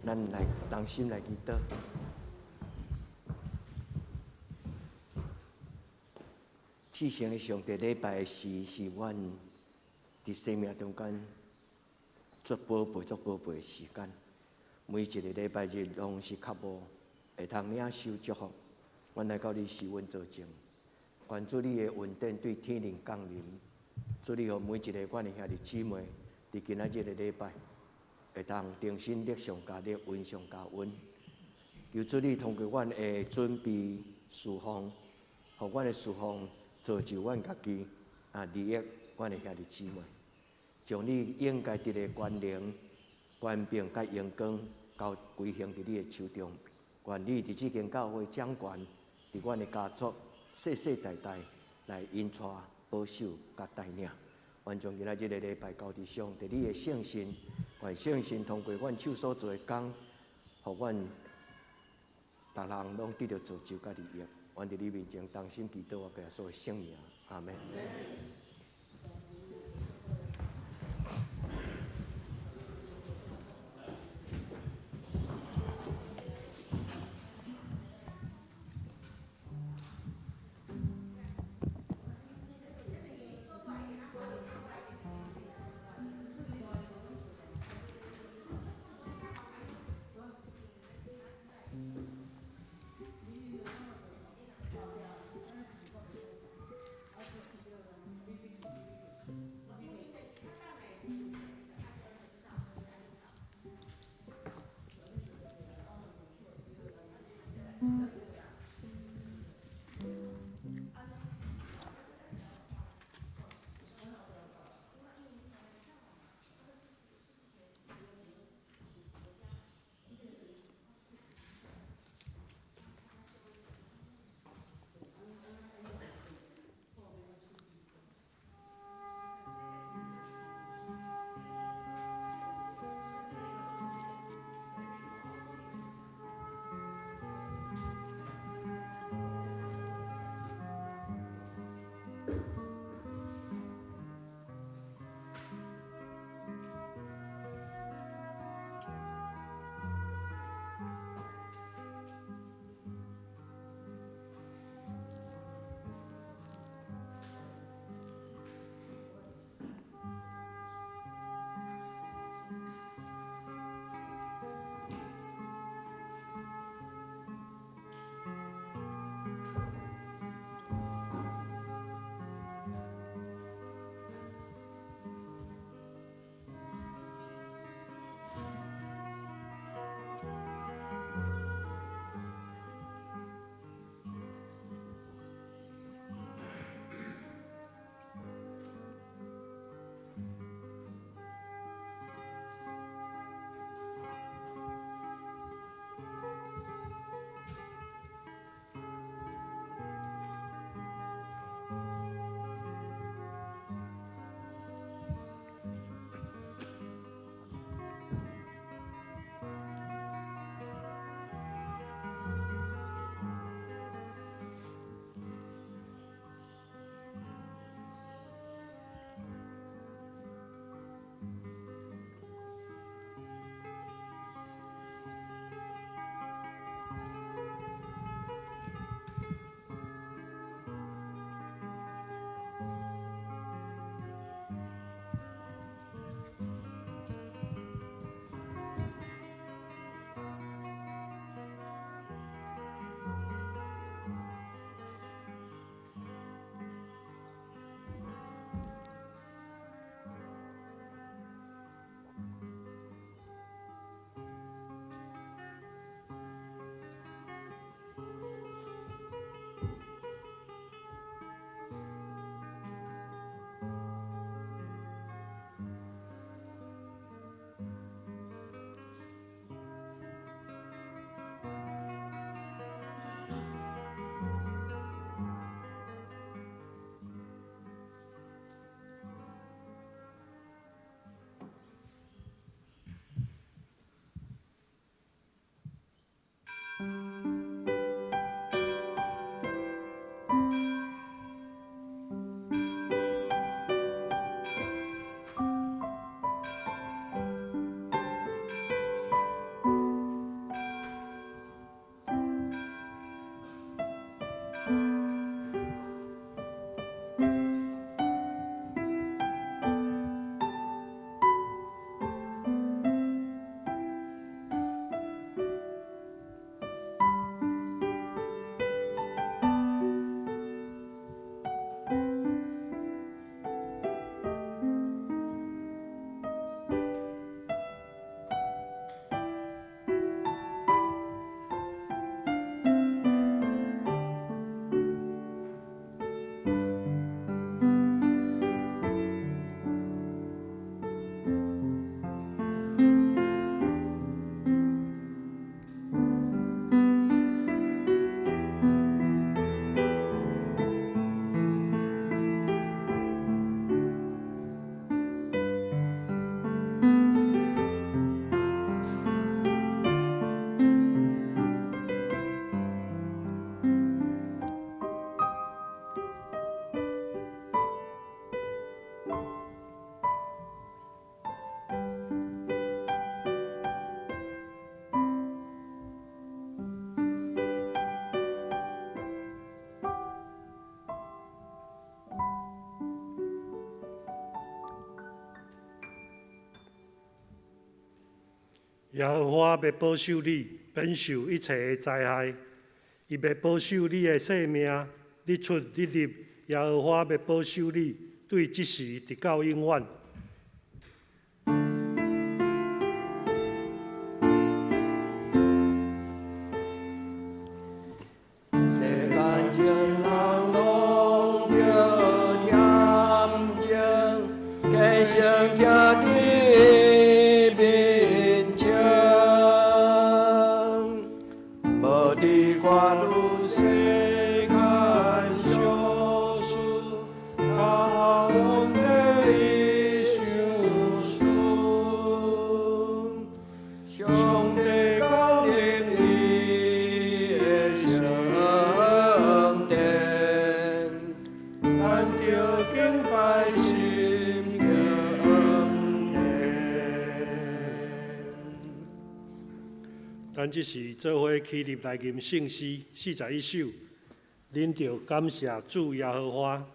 咱來同心來祈禱。至聖的上帝，禮拜四是阮佇生命中間足寶貝、足寶貝的時間。每一个禮拜日攏是較無會通領受祝福，阮來到你施恩座前，願主你的恩典對天靈降臨，主你予每一個阮的兄弟姊妹，佇今仔日的禮拜，會當重新得上加力，恩上加恩。求主你通過阮的準備事奉，予阮的事奉造就阮家己，啊，利益阮的兄弟姊妹，將你應該得的權能、權柄佮榮光，交歸還佇你的手中。願你佇這間教會掌權，佇阮的家族世世代代來引帶、保守佮帶領。願將今仔日的禮拜交佇上帝你的聖神，願聖神通過阮手所做的工，予阮逐人攏得著造就佮利益。願佇你面前同心祈禱，我耶穌的聖名，阿門。耶和華欲保守你，免受一切的災害。伊欲保守你的性命，日出日入，耶和華欲保守你，對這時直到永遠。世間情人攏著恬靜，歌聲聽佇眠窗，無佇看汝世間小事，頭阮地相思，上帝降臨伊的聖殿，咱著敬拜心敬虔。咱這時做伙起立來吟聖詩41首，恁著感謝主耶和華。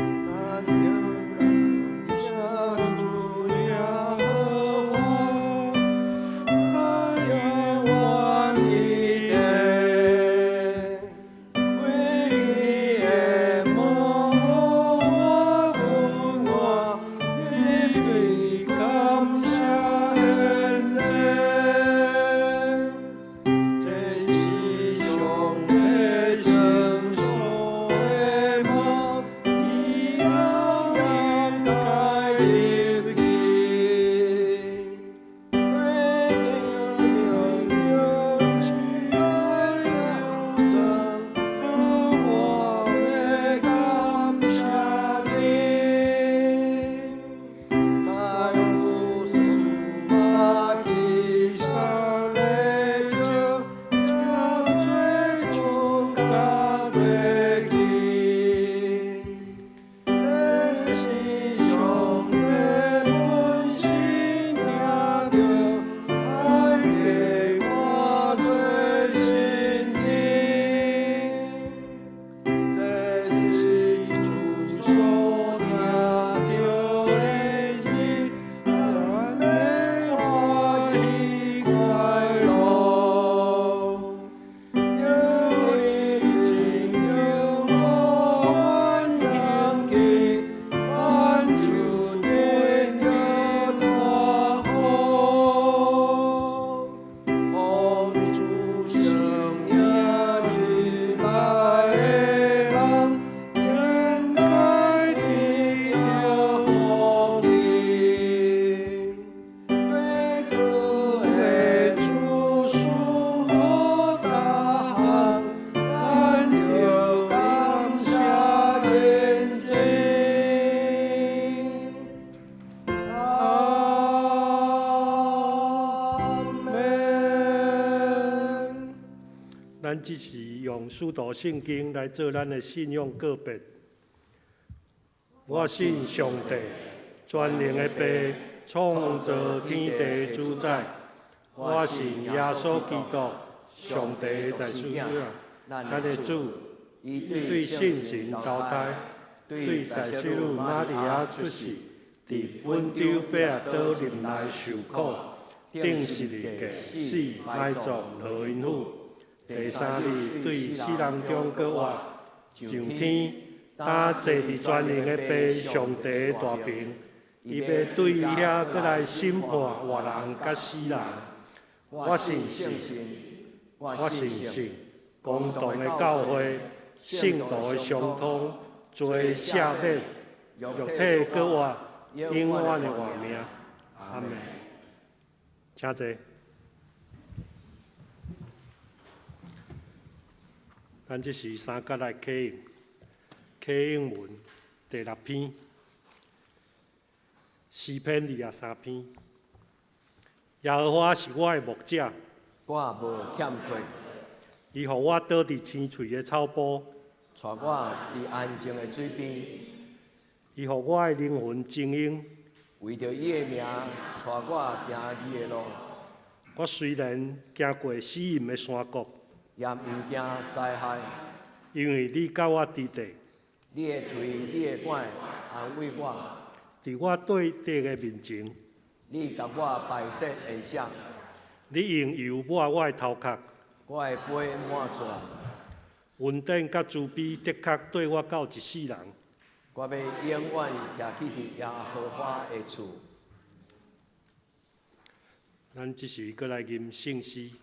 咱著感謝主耶和華，他永遠的殿，開伊的門予阮入去感謝獻祭。這是上帝聖所的門，伊人應該入去。過着在裝，我欲感謝你。在無數瑪基撒的石，才做出甲過去。這是上帝本身聽著，愛給我做新人。這是主所定著的日，咱欲歡喜快樂。叫伊真叫阮行去，咱就得著大福。奉主聖名而來的人，應該得著福氣。對主的厝事好逐項，咱著感謝獻祭。阿們。咱這時用使徒信經來做咱的信仰告白。我信上帝，全能的父，創造天地的主宰。我信耶穌基督，上帝的再生子，咱的主，伊對聖神投胎，對在聖女瑪利亞出世，佇本丟彼拉多任內受苦，釘十字架，死，埋葬，落陰府。第三日對死人中閣活，上天，擔坐佇全能的父上帝的大爿，伊欲對遐閣來審判活人佮死人。我信神，我信神，公同的教會，聖徒的相通，罪赦免，肉體閣活，永遠的活命。阿們。請坐。咱這時三角來啟應，啟應文第六篇，詩篇23篇。耶和華是我的牧者，我無欠缺。伊予我倒佇青翠的草埔，帶我佇安靜的水邊。伊予我的靈魂晶瑩，為著伊的名，帶我行義的路。我雖然行過死蔭的山谷，也毋驚災害，因為你佮我佇地，你的槌、你的拐安慰我，佇我對敵的面前，你共我擺設筵席，你用油抹我的頭殼，我的杯滿出來。恩典佮慈悲的確綴我到一世人。我欲永遠徛起佇耶和華的厝。咱這時閣來吟聖詩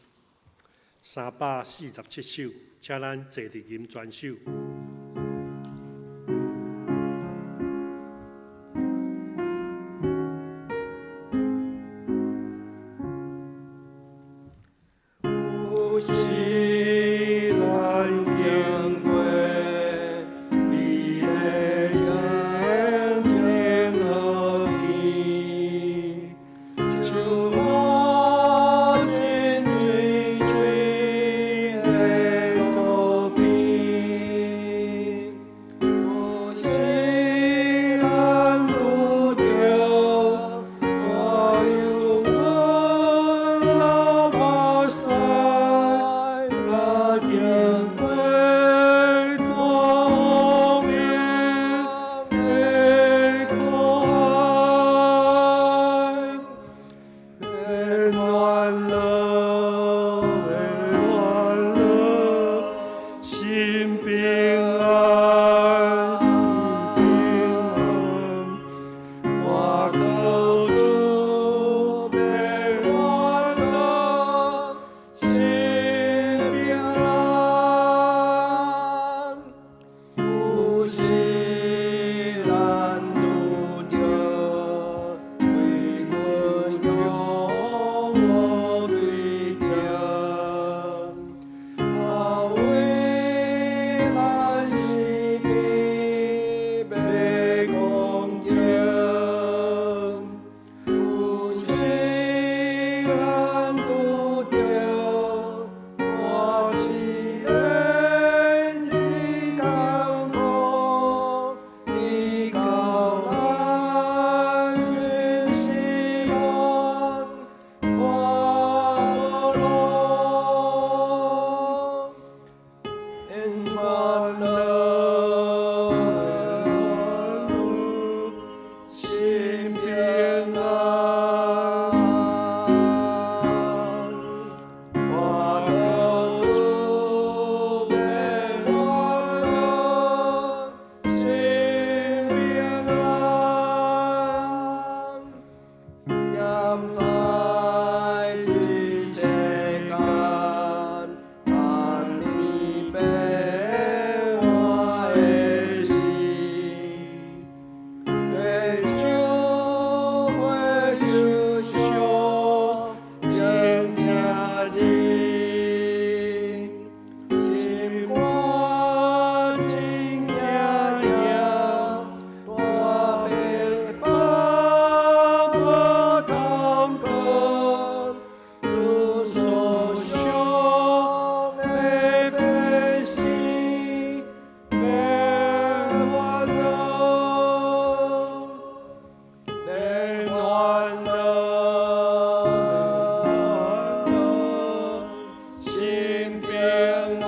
347首，請咱坐佇吟全首。有時咱經過美麗靜靜樂園，樹木真水水的路邊，有時咱拄著大憂阮流目屎，若經過大風的苦海，免怨樂，免怨樂，心平安，平安。我靠主免怨樂，心平安。有時咱拄著危困勇無對著，後為咱是非欲講著。有時咱拄著大試煉真艱苦，直到咱心失望看無路，免怨樂，心平安。我靠主免怨樂，心平安。踮在這世間，難免變化的時，對酒杯受傷，真疼你，心肝真驚驚，大白包無通過，主所賞的百姓免怨樂，免怨樂，心平安。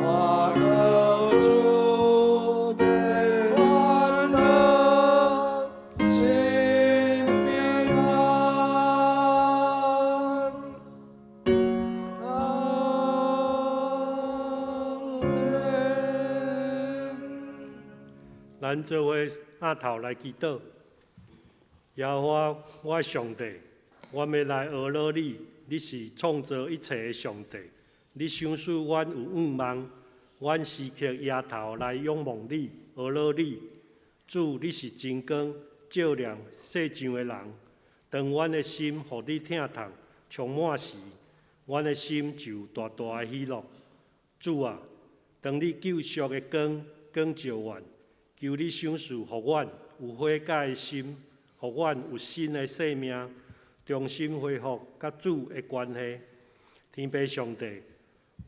我靠主免怨樂，心平安。阿們。咱做伙額頭來祈禱。耶和華我的上帝，我欲來呵咾你，你是創造一切的上帝，你賞賜阮有願望，阮時刻額頭來仰望你，呵咾你。主，你是真光，照亮世上的人。當阮的心予你疼痛充滿時，阮的心就有大大的喜樂。主啊，當你救贖的光光照阮，求你賞賜予阮有悔改的心，予阮有新的生命，重新恢復佮主的關係。天父上帝，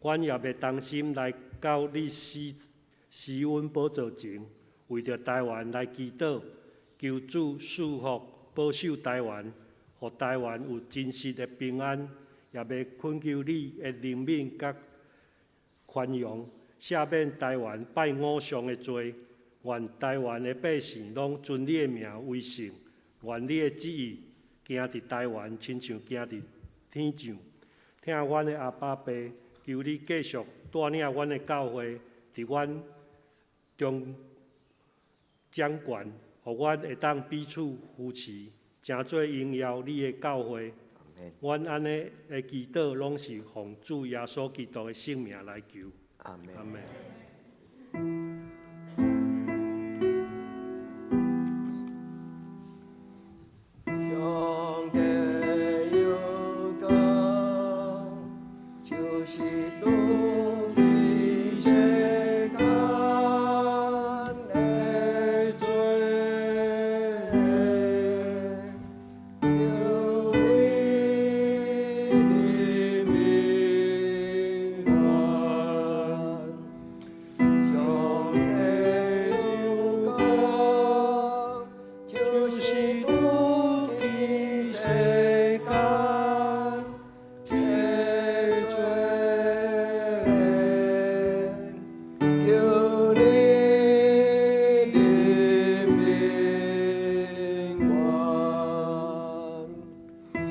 阮也欲同心來到你施施恩寶座前，為著台灣來祈禱，求主賜福予保守台灣，予台灣有真實的平安，也欲懇求你的憐憫佮寬容，赦免台灣拜偶像的罪。願台灣的百姓攏尊你的名為聖，願你的旨意行佇台灣，親像行佇天上。疼阮的阿爸父，求你繼續帶領阮的教會，佇阮中掌權，予阮會當彼此扶持，成做榮耀你的教會。阮按呢的祈禱，攏是奉主耶穌基督的聖名來求。阿們。阿們。上帝有講，就是拄佇世間的罪，求你憐憫阮。上帝有講，就是拄佇世間的罪，求你憐憫阮。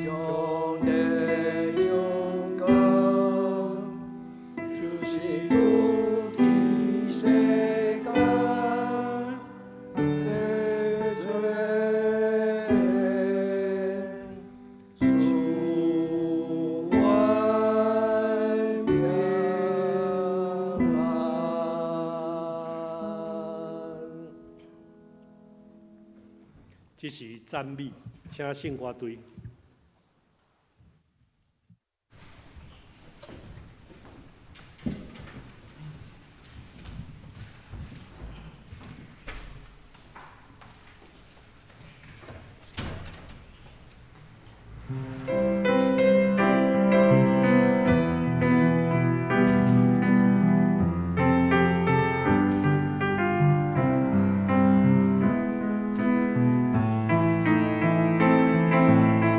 上帝有講，就是拄佇世間的罪，賜阮平安。這是讚美，請聖歌隊。上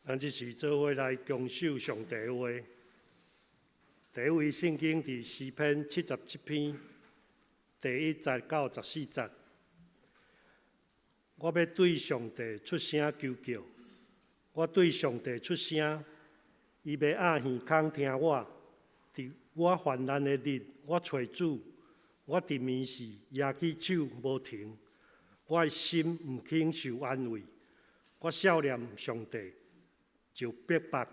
咱這時做伙來恭守上帝的話。第一位聖經佇詩篇77篇第1節到14節。我欲對上帝出聲求叫，我對上帝出聲，伊欲掩耳孔聽我。佇我患難的日，我揣主，我佇暝時舉起手無停，我的心毋肯受安慰。我數念上帝，就逼迫，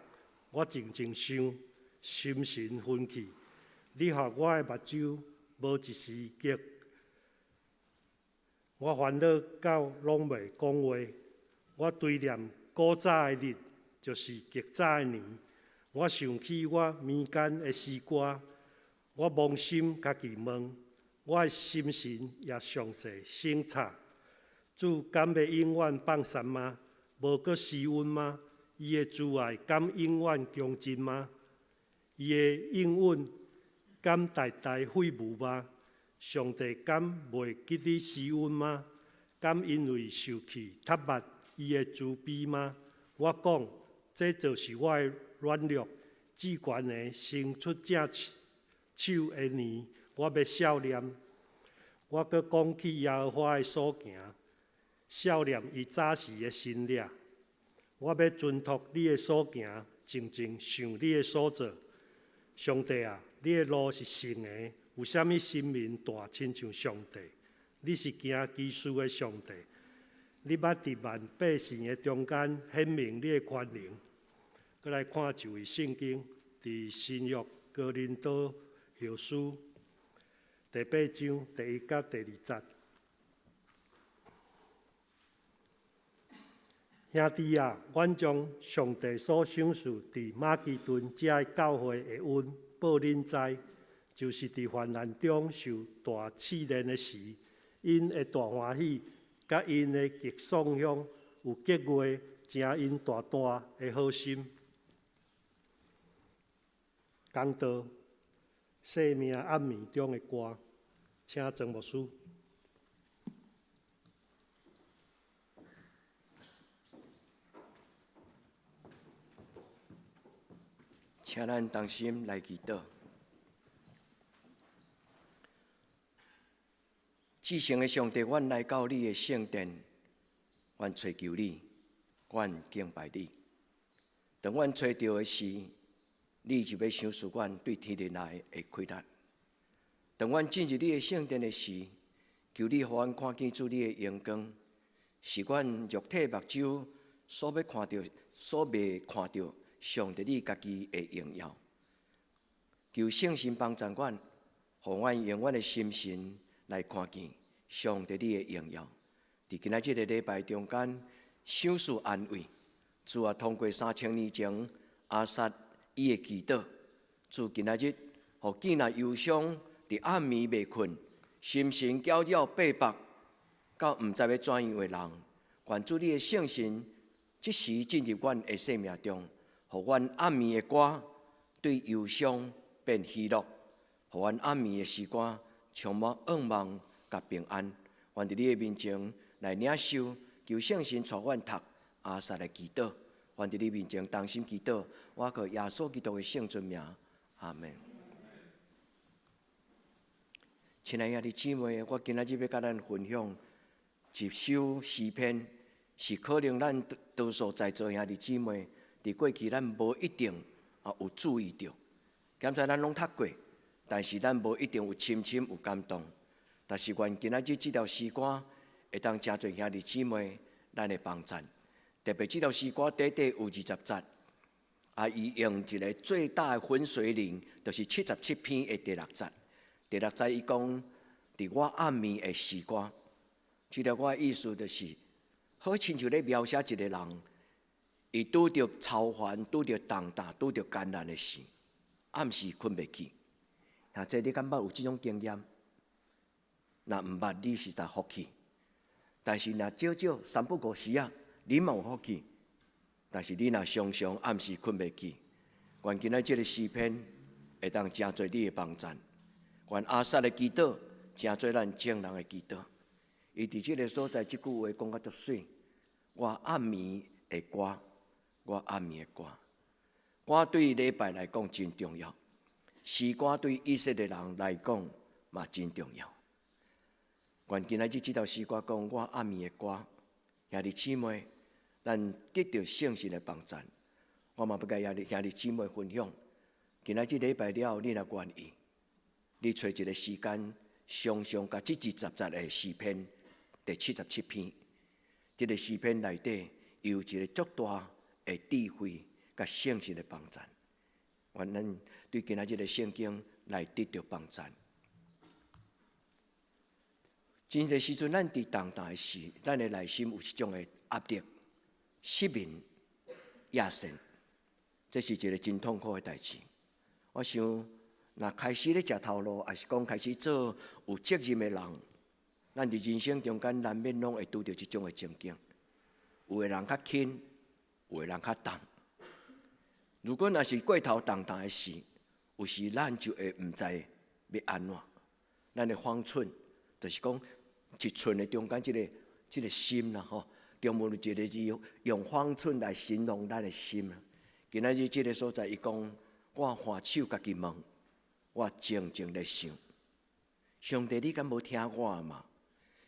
我靜靜想，心神昏去。你予我的目睭無一時激，我煩惱到攏袂講話。我追念古早的日，就是極早的年。我想起我民間的詩歌，我捫心家己問，我的心神也詳細省察。主敢欲永遠放散嗎？無閣施恩嗎？伊的慈愛敢永遠強盡嗎？伊的應允敢代代廢無嗎？上帝敢袂記得施恩嗎？敢因為受氣窒嘜伊的慈悲嗎？我講，這就是我的軟弱，至懸的伸出正手的年，我欲數念。我閣講起耶和華的所行，數念伊早時的神蹟。我欲存託你的所行，靜靜想你的所做。上帝啊，你的路是聖的，有啥物神明大親像上帝？你是行奇事的上帝，你捌佇萬百姓的中間顯明你的權能。閣來看一位聖經，佇新約哥林多後書第八章第1甲第2節。兄弟啊，阮將上帝所賞賜佇馬其頓遮的教會的恩報恁知，就是佇患難中受大試煉的時，𪜶的大歡喜，佮𪜶的極喪鄉有結月，成𪜶大大的好心。講道，生命暗暝中的歌，請曾牧師。請咱同心來祈禱。至聖的上帝，阮來到你的聖殿，阮揣求你，阮敬拜你。當阮揣著的時，你就欲賞賜阮對天地來的快樂。當阮進入你的聖殿的時，求你予阮看見主你的榮光，是阮肉體目睭所欲看著、所袂看著上帝你家己的榮耀。求聖神幫助阮，予阮用阮的心神來看見上帝你的榮耀。佇今仔這个禮拜中間，賞賜安慰。主啊，通過3000年前亞薩伊的祈禱，主今仔日，予見若憂傷，佇暗暝袂睏，心神攪擾逼迫，到毋知欲怎樣的人，願主你的聖神這時進入阮的生命中，予阮暗暝的歌對憂傷變喜樂，予阮暗暝的詩歌充滿盼望佮平安。願佇你的面前來領受，求聖神帶阮讀亞薩的祈禱。願佇你面前同心祈禱，我靠耶穌基督的聖尊名，阿們。親愛的兄弟姊妹，我今仔日欲佮咱分享一首詩篇，是可能咱多數在座兄弟姊妹佇過去咱無一定啊有注意著，敢知咱攏讀過，但是咱無一定有深深有感動。但是願今仔日這條詩歌會當誠濟兄弟姊妹咱的幫贊，特別這條詩歌短短有20節，啊，伊用一个最大的分水嶺，就是77篇的第六節。第六節伊講，佇我暗暝的詩歌，這條歌的意思就是，好親像咧描寫一个人，伊拄著操煩、拄著重擔、拄著艱難的時，暗時睏袂去。啊，這你敢捌有這種經驗？若毋捌，你實在福氣。但是若少少三不五時啊，你嘛有福氣。但是你若常常暗時睏袂去，願今仔這个詩篇會當誠濟你的幫贊。願亞薩的祈禱，成做咱眾人的祈禱。伊佇這个所在，這句話講甲足媠。我暗暝的歌，我暗暝的歌。歌對禮拜來講真重要，詩歌對以色列人來講嘛真重要。願今仔日這首詩歌講我暗暝的歌，兄弟姊妹，咱得著聖神的幫贊。我嘛欲共兄弟姊妹分享。今仔日禮拜了後，你若願意，你揣一個時間，常常共這一節節的詩篇第77篇，這個詩篇內底有一個足大的智慧佮聖神的幫贊。願咱對今仔日的聖經來得著幫贊。真濟時陣，咱佇動盪的時，咱的內心有一種的壓力、失眠、壓線，這是一個真痛苦的代誌。我想，若開始咧食頭路，抑是講開始做有責任的人，咱佇人生中間難免攏會拄著這種的情景。有的人較輕，有的人較重。如果若是過頭重重的時，有時咱就會毋知欲按怎。咱的方寸，就是講一寸的中間這個心啦吼。中文有一個字用方寸來形容咱的心。今仔日這個所在，伊講，我反手家己問，我靜靜咧想，上帝你敢無聽我嘛？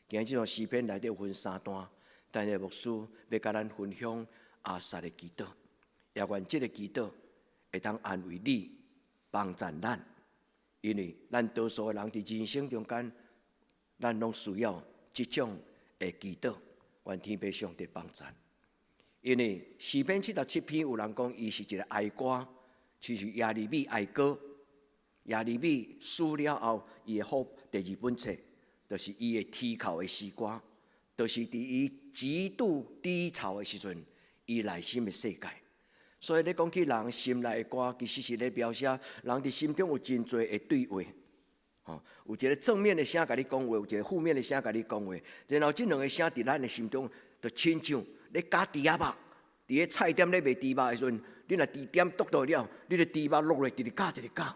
今日這段詩篇內底有分三段，但是牧師欲共咱分享亞薩的祈禱，也願這個祈禱會當安慰你，幫贊咱，因為咱多數的人佇人生中間，咱攏需要這種的祈禱，願天父上帝幫贊。因為詩篇七十七篇有人講，伊是一個哀歌。其實耶利米哀歌，耶利米死了後，伊的好第二本冊，就是伊的啼哭的詩歌，就是佇伊極度低潮的時陣，伊內心的世界。所以咧講起人心內的歌，其實是咧描寫人佇心中有真濟的對話。吼，有一個正面的聲共你講話，有一個負面的聲共你講話，然後這兩個聲佇咱的心中，就親像咧絞豬仔肉，佇咧菜店咧賣豬肉的時陣，你若豬點篤到了，你的豬肉落來，直直絞，直直絞。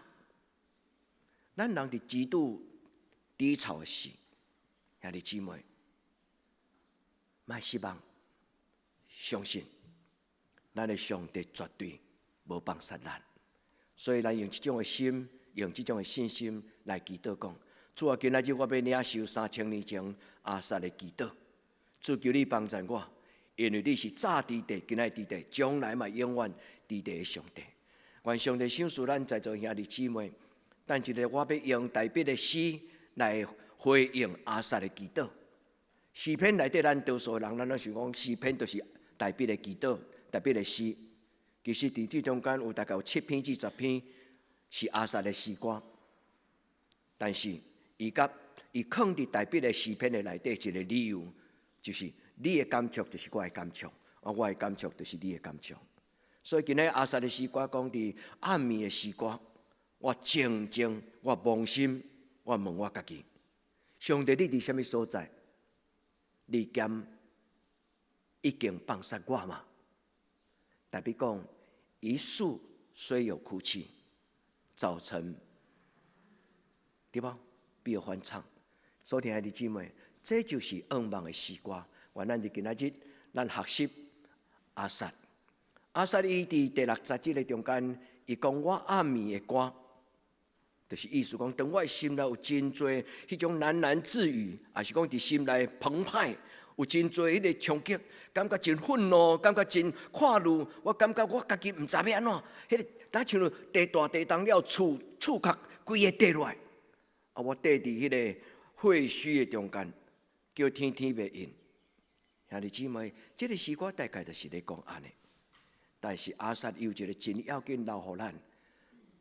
咱人佇極度低潮的時，兄弟姊妹，莫失望，相信咱的上帝絕對無放殺咱。所以咱用這種的心，用這種的信心來祈禱講：主啊，今仔日我欲領受3000年前亞薩的祈禱，主求你幫助我。因為你是早佇地，今仔佇地，將來嘛永遠佇地的上帝。願上帝賞賜咱在座兄弟姊妹。等一下我欲用大衛的詩來回應亞薩的祈禱。詩篇內底，咱多數人咱攏想講詩篇就是大衛的祈禱，大衛的詩。其實佇這中間有大概有七篇至十篇是亞薩的詩歌，但是伊共伊囥佇大衛的詩篇的內底一個理由，就是你的感觸就是我的感觸，啊，我的感觸就是你的感觸。所以今日亞薩的詩歌講佇暗暝的詩歌，我靜靜，我歙心，我問我家己：上帝，你佇啥物所在？你敢已經放殺我嗎？大衛講，一宿雖有哭泣，早晨對無？必有歡唱。所以兄弟姊妹，這就是向望的詩歌。願咱佇今仔日，咱學習亞薩。亞薩伊佇第六節這个中間，伊講我暗暝的歌，就是意思講，當我的心內有真濟彼種喃喃自語，抑是講佇心內澎湃，有真濟彼個衝擊，感覺真憤怒，感覺真看慮，我感覺我家己毋知欲按怎，彼個若像地大地動了，厝厝殼規个跌落來，啊，我趯佇彼個廢墟的中間，叫天天袂應。兄弟姊妹，這個詩歌大概就是咧講按呢。但是亞薩有一個真要緊留予咱，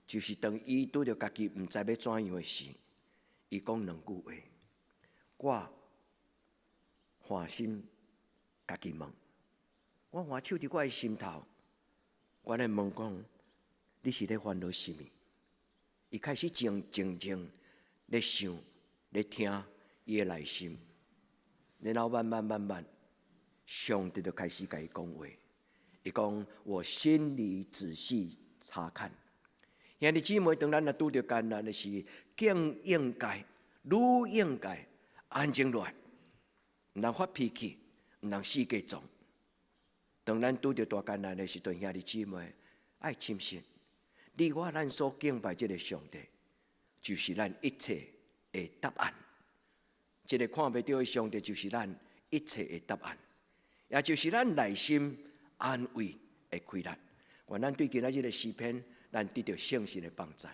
就是當伊拄著家己毋知欲怎樣的時，伊講兩句話：我歡心家己問，我橫手佇我的心頭，我來問講，你是咧煩惱啥物？伊開始靜靜靜咧想、咧聽伊的內心，然後慢慢慢慢，上帝就開始共伊講話。伊講：我心裡仔細察看。兄弟姊妹，當咱若拄著艱難的時，更應該、愈應該安靜落來，毋通發脾氣，毋通四界撞。當當咱拄著大艱難的時陣，兄弟姊妹愛深信，你我咱所敬拜這个上帝，就是咱一切的答案。這个看袂著的上帝，就是咱一切的答案，也就是咱內心安慰的氣力。願咱對今仔日的詩篇，咱得著聖神的幫助。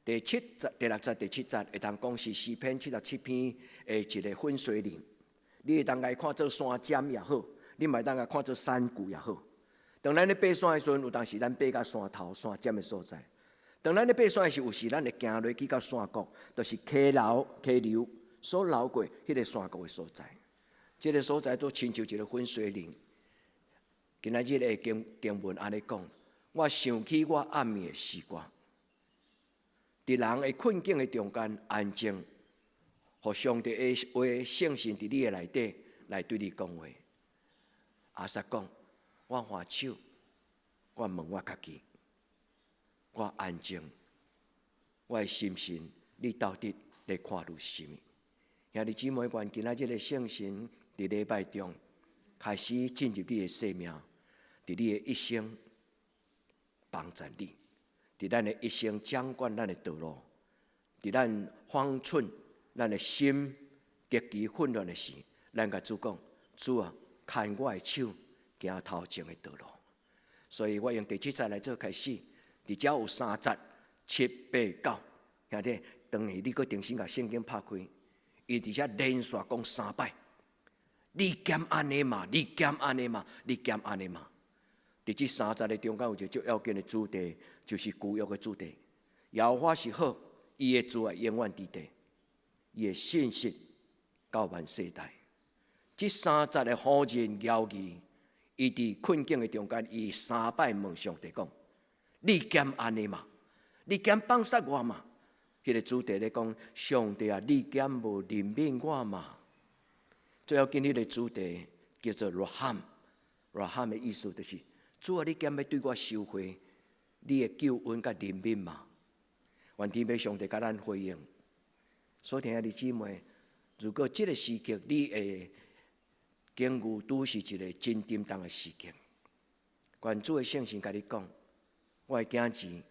第七節、第六節、第七節，會當講是詩篇七十七篇的一个分水嶺。你會當共伊看做山尖也好，你嘛會當共看做山谷也好。當咱咧爬山的時陣，有當時咱爬到山頭、山尖的所在；當咱咧爬山的時，有時咱會行落去到山谷，就是溪流、溪流所流過彼个山谷的所在。這个所在都親像一个分水嶺。今仔日的經文按呢講，我想起我暗暝的詩歌，佇人的困境的中間安靜，予上帝的話聖神佇你的內底來對你講話。亞薩講：我還手，我問我家己，我安靜，我的心神，你到底咧看慮啥物？兄弟姊妹，願今仔日的聖神佇禮拜中開始進入你的生命，佇你的一生幫助你，佇咱的一生掌管咱的道路，佇咱方寸、咱的心極其混亂的時，咱共主講：主啊，牽我的手，行頭前的道路。所以我用第七節來做開始，佇遮有三節、七、八、九，兄弟，當下你閣重新共聖經拍開，伊佇遮連續講三擺。你敢按呢嘛？你敢按呢嘛？你敢按呢嘛？佇這三節的中間有一个最要緊的主題，就是舊約的主題。耶和華是好，伊的慈愛永遠佇地，伊的信實到萬世代。這三節的婦人饒義，伊佇困境的中間，伊三擺問上帝講：你敢按呢嘛？你敢放殺我嘛？彼个主題咧講，上帝啊，你敢無憐憫我嘛？最要緊彼个主題叫做 רחם，רחם 的意思就是，主啊，你敢欲對我收回你的救恩佮憐憫嘛？願天父上帝共咱回應。所聽的姊妹，如果這个時刻你的境遇拄是一个真沉重的時刻，願主的聖神共你講，我的囝兒，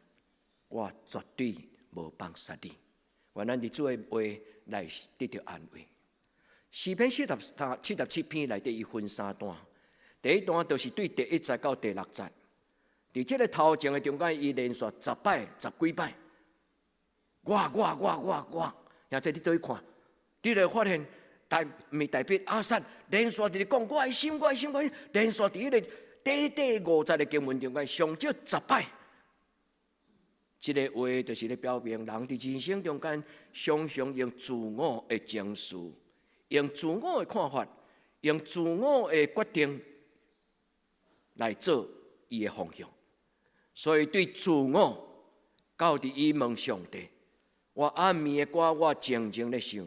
我絕對無放殺你。願咱佇主的話來得著安慰。詩篇77篇內底伊分三段，第一段就是對第一節到第六節，佇這个頭前的中間，伊連續十擺、十幾擺，我我我我我，現在你倒去看，你就會發現大毋大衛亞薩連續佇咧講我的心，我的心，我的心，連續佇彼个短短五節的經文中間，上少十擺。這个話就是咧表明，人佇人生中間常常用自我的情緒，用自我的看法，用自我的決定來做伊的方向。所以對自我到佇伊問上帝，我暗暝的歌，我靜靜咧想。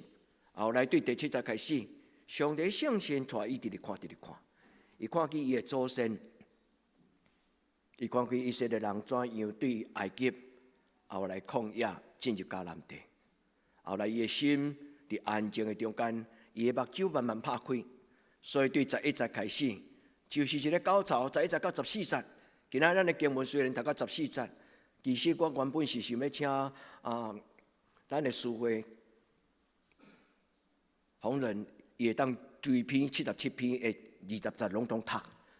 後來對第七節開始，上帝聖神帶伊直直看，直直看，伊看見伊的祖先，伊看見以色列人怎樣對埃及後來曠野進入迦南地。後來伊的心佇安靜的中間，伊的目睭慢慢拍開，所以對11節開始，就是一个高潮。11節到14節，今仔咱的經文雖然讀到十四節，其實我原本是想欲請啊，咱的司會洪仁伊會當規篇七十七篇的20節攏總讀，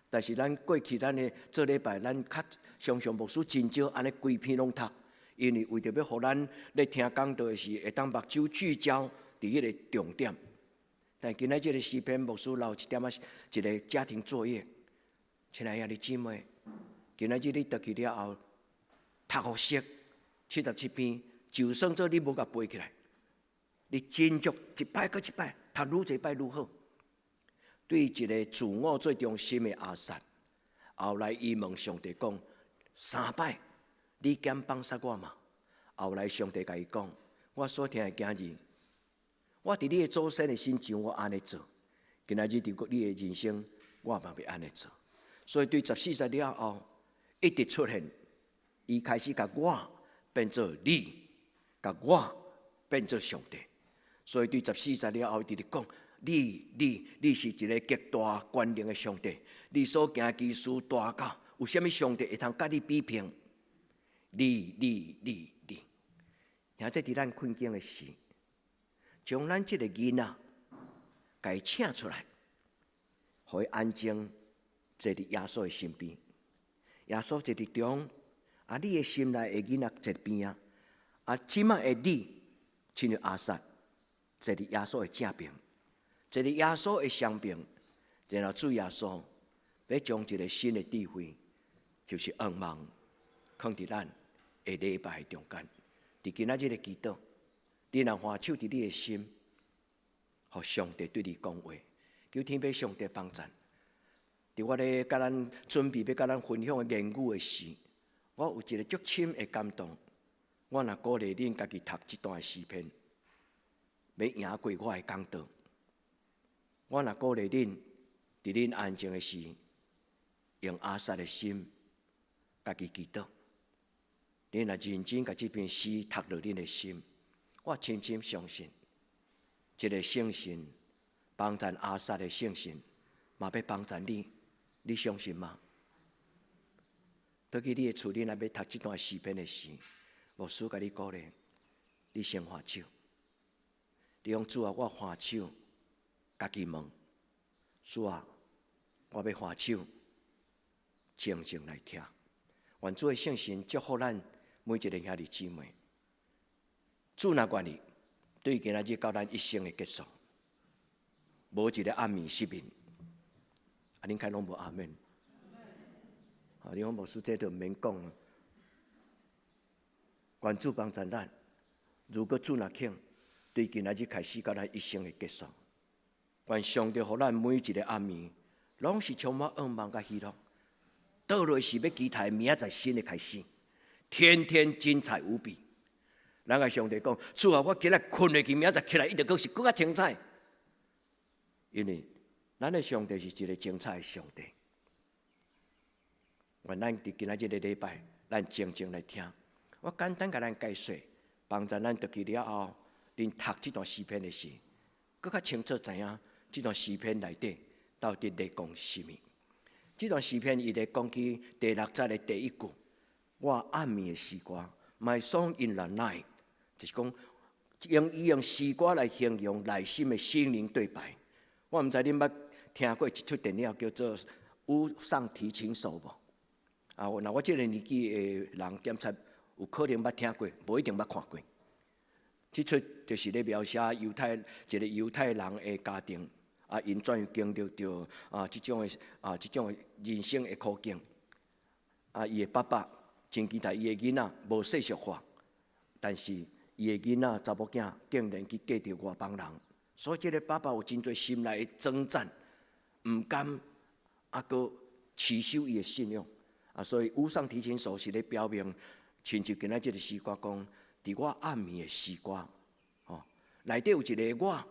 但是咱過去咱的做禮拜，咱較常常牧師真少按呢規篇攏讀，因為為著欲予咱咧聽講道的時，會當目睭聚焦佇彼个重點。但今仔這个詩篇牧師留一點仔一个家庭作業，親愛的兄弟姊妹，今仔日你轉去了後，讀予熟七十七篇，就算做你無共背起來，你真足一擺閣一擺，讀愈濟擺愈好。對一个自我做中心的亞薩，後來伊問上帝講三擺，你敢放殺我嘛？後來上帝共伊講，我所疼的囝兒，我佇你的祖先的身上，我按呢做；今仔日佇你的人生，我嘛欲按呢做。所以對十四節了後，一直出現，伊開始共我變做你，共我變做上帝。所以對十四節了後，伊直直講。你你你是一个極大權能的上帝，你所行奇事大到有啥物上帝會通佮你比拼？你你你你，兄弟，佇咱困境的時，將咱這个囡仔，共伊請出來，予伊安靜坐佇耶穌的身邊。耶穌坐佇中，啊，你的心內的囡仔坐邊仔，啊，這擺的你，親像亞薩坐佇耶穌的正邊，坐佇耶穌的雙邊，然後主耶穌欲將一个新的智慧，就是仰望，囥佇咱的禮拜中間。佇今仔日的祈禱，你若還手佇你的心，予上帝對你講話，求天父上帝幫贊。佇我咧共咱準備欲共咱分享的言語的時，我有一個足深的感動。我若鼓勵恁家己讀這段的詩篇，欲贏過我的講道。我若鼓勵恁，佇恁安靜的時，用亞薩的心，家己祈禱。恁若認真共這篇詩讀落恁的心，我深深相信，這个聖神幫贊亞薩的聖神，嘛欲幫贊你，你相信嗎？倒去你的厝，你若欲讀這段詩篇的時，牧師共你鼓勵，你先還手。你講主啊，我還手，家己問主啊，我欲還手，靜靜來聽。願主的聖神祝福咱每一个兄弟姊妹。主若願意，對今仔日到咱一生的結束，無一个暗暝失眠。啊，恁看攏無阿們？啊，你講牧師這就毋免講。願主幫助咱，如果主若肯，對今仔日開始到咱一生的結束，願上帝予咱每一个暗暝，攏是充滿仰望佮喜樂。倒落是欲期待明仔載新的開始，天天精彩無比。咱共上帝講，主啊，我今日睏落去，明仔載起來一定閣是閣較精彩。因為咱的上帝是一个精彩的上帝。願咱佇今仔這个禮拜，咱靜靜來聽。我簡單共咱解說，幫助咱倒去了後，恁讀這段詩篇的時，閣較清楚知影這段詩篇內底到底咧講啥物。這段詩篇伊咧講起第六節的第一句，我暗暝的詩歌，My song in the night，就是講用伊用詩歌來形容內心的心靈對白。我毋知恁捌聽過一齣電影叫做《屋上提琴手》無？啊，若我這个年紀的人檢查有可能捌聽過，無一定捌看過。這齣就是咧描寫猶太一个猶太人的家庭，啊，𪜶怎樣經歷著啊這種的啊這種的人生的苦境。啊，伊的爸爸真期待伊的囡仔無世俗化，但是伊的囡仔查某囝竟然去嫁著外邦人，所以這个爸爸有真濟心內的掙扎，毋甘，啊，閣持守伊的信仰。啊，所以屋上提琴手是咧表明，親像今仔這个詩歌講，佇我暗暝的詩歌，吼，內底有一个我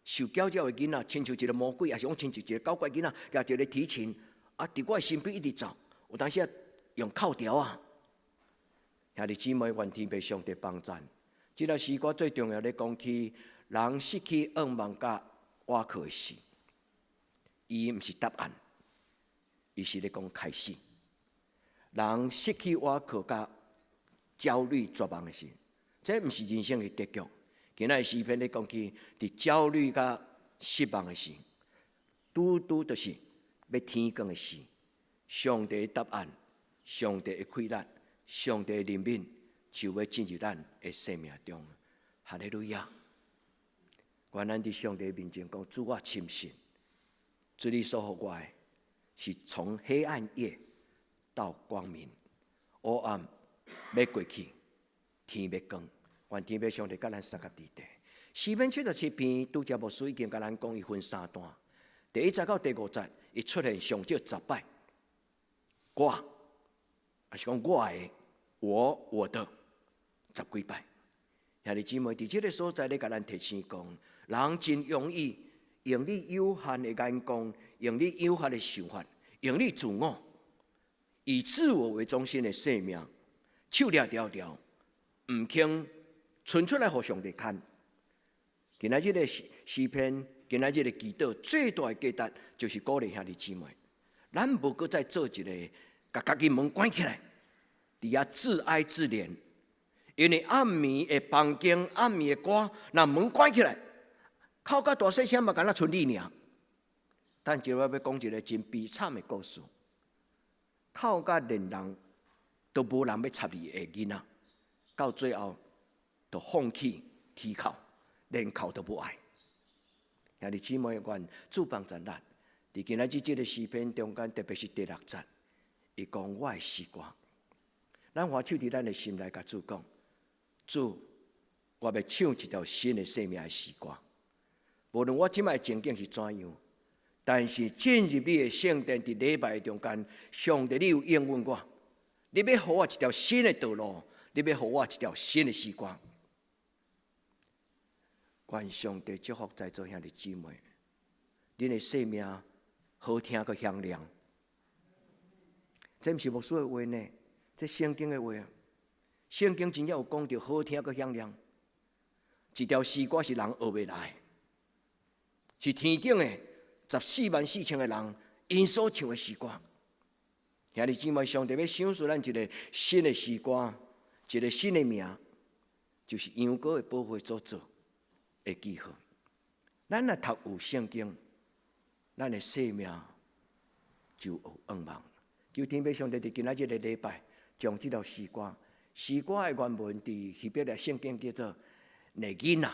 受教教的囡仔，親像一个魔鬼，抑是講親像一个搞怪囡仔，舉一个提琴，啊，佇我的身邊一直走，有當時啊用哭調仔。兄弟姊妹，願天父上帝幫贊。這个詩歌最重要咧講起，人失去仰望佮倚靠的時，伊毋是答案，伊是咧講開始。人失去倚靠佮焦慮絕望的時，這毋是人生的結局。今仔詩篇咧講起，佇焦慮佮失望的時，拄拄就是欲天光的時。上帝的答案，上帝的氣力，上帝的憐憫，就欲進入咱的生命中。哈利路亞！願咱佇上帝面前講，主，我深信，主你所予我的，是從黑暗夜到光明，黑暗欲過去，天欲光。願天父上帝佮咱相佮佇底。詩篇77篇，拄才牧師已經共咱講，伊分三段。第一節到第五節，伊出現上少10擺。我，抑是講我的，我我的，十幾擺。兄弟姊妹，佇這个所在咧，共咱提醒講，人真容易用你有限的眼光，用你有限的想法，用你自我，以自我為中心的生命，手掠牢牢，毋肯伸出來予上帝牽。今仔這个詩篇今仔日的祈禱最大的價值，就是鼓勵兄弟姊妹，咱無閣再做一個，共家己門關起來，佇遐自哀自憐。因為暗暝的房間、暗暝的歌，若門關起來，哭甲大細聲嘛，敢若賰你爾。但是我欲講一個真悲慘的故事，哭甲連人都無人欲插伊的囡仔，到最後就放棄啼哭，連哭都無愛。兄弟姊妹，願主幫助咱，佇今仔日這個詩篇中間，特別是第六節，伊講我的詩歌，咱橫手佇咱的心內，共主講：主，我欲唱一條新的生命的詩歌。無論我這擺情景是怎樣，但是進入你的聖殿，佇禮拜中間，上帝你有應允我，你欲予我一條新的道路，你欲予我一條新的詩歌。願上帝祝福在座兄弟姊妹，恁的生命好聽閣響亮。這毋是牧師的話呢，這聖經的話。聖經真正有講著好聽閣響亮。一條詩歌是人學袂來，是天頂的144,000個人𪜶所唱的詩歌。兄弟姊妹，上帝欲賞賜咱一個新的詩歌，一個新的名，就是羊羔的寶血所做的記號。咱若讀有聖經，咱的生命就有盼望。求天父上帝佇今仔日這個禮拜，將這條詩歌，詩歌的原文佇希伯來聖經叫做內囡仔。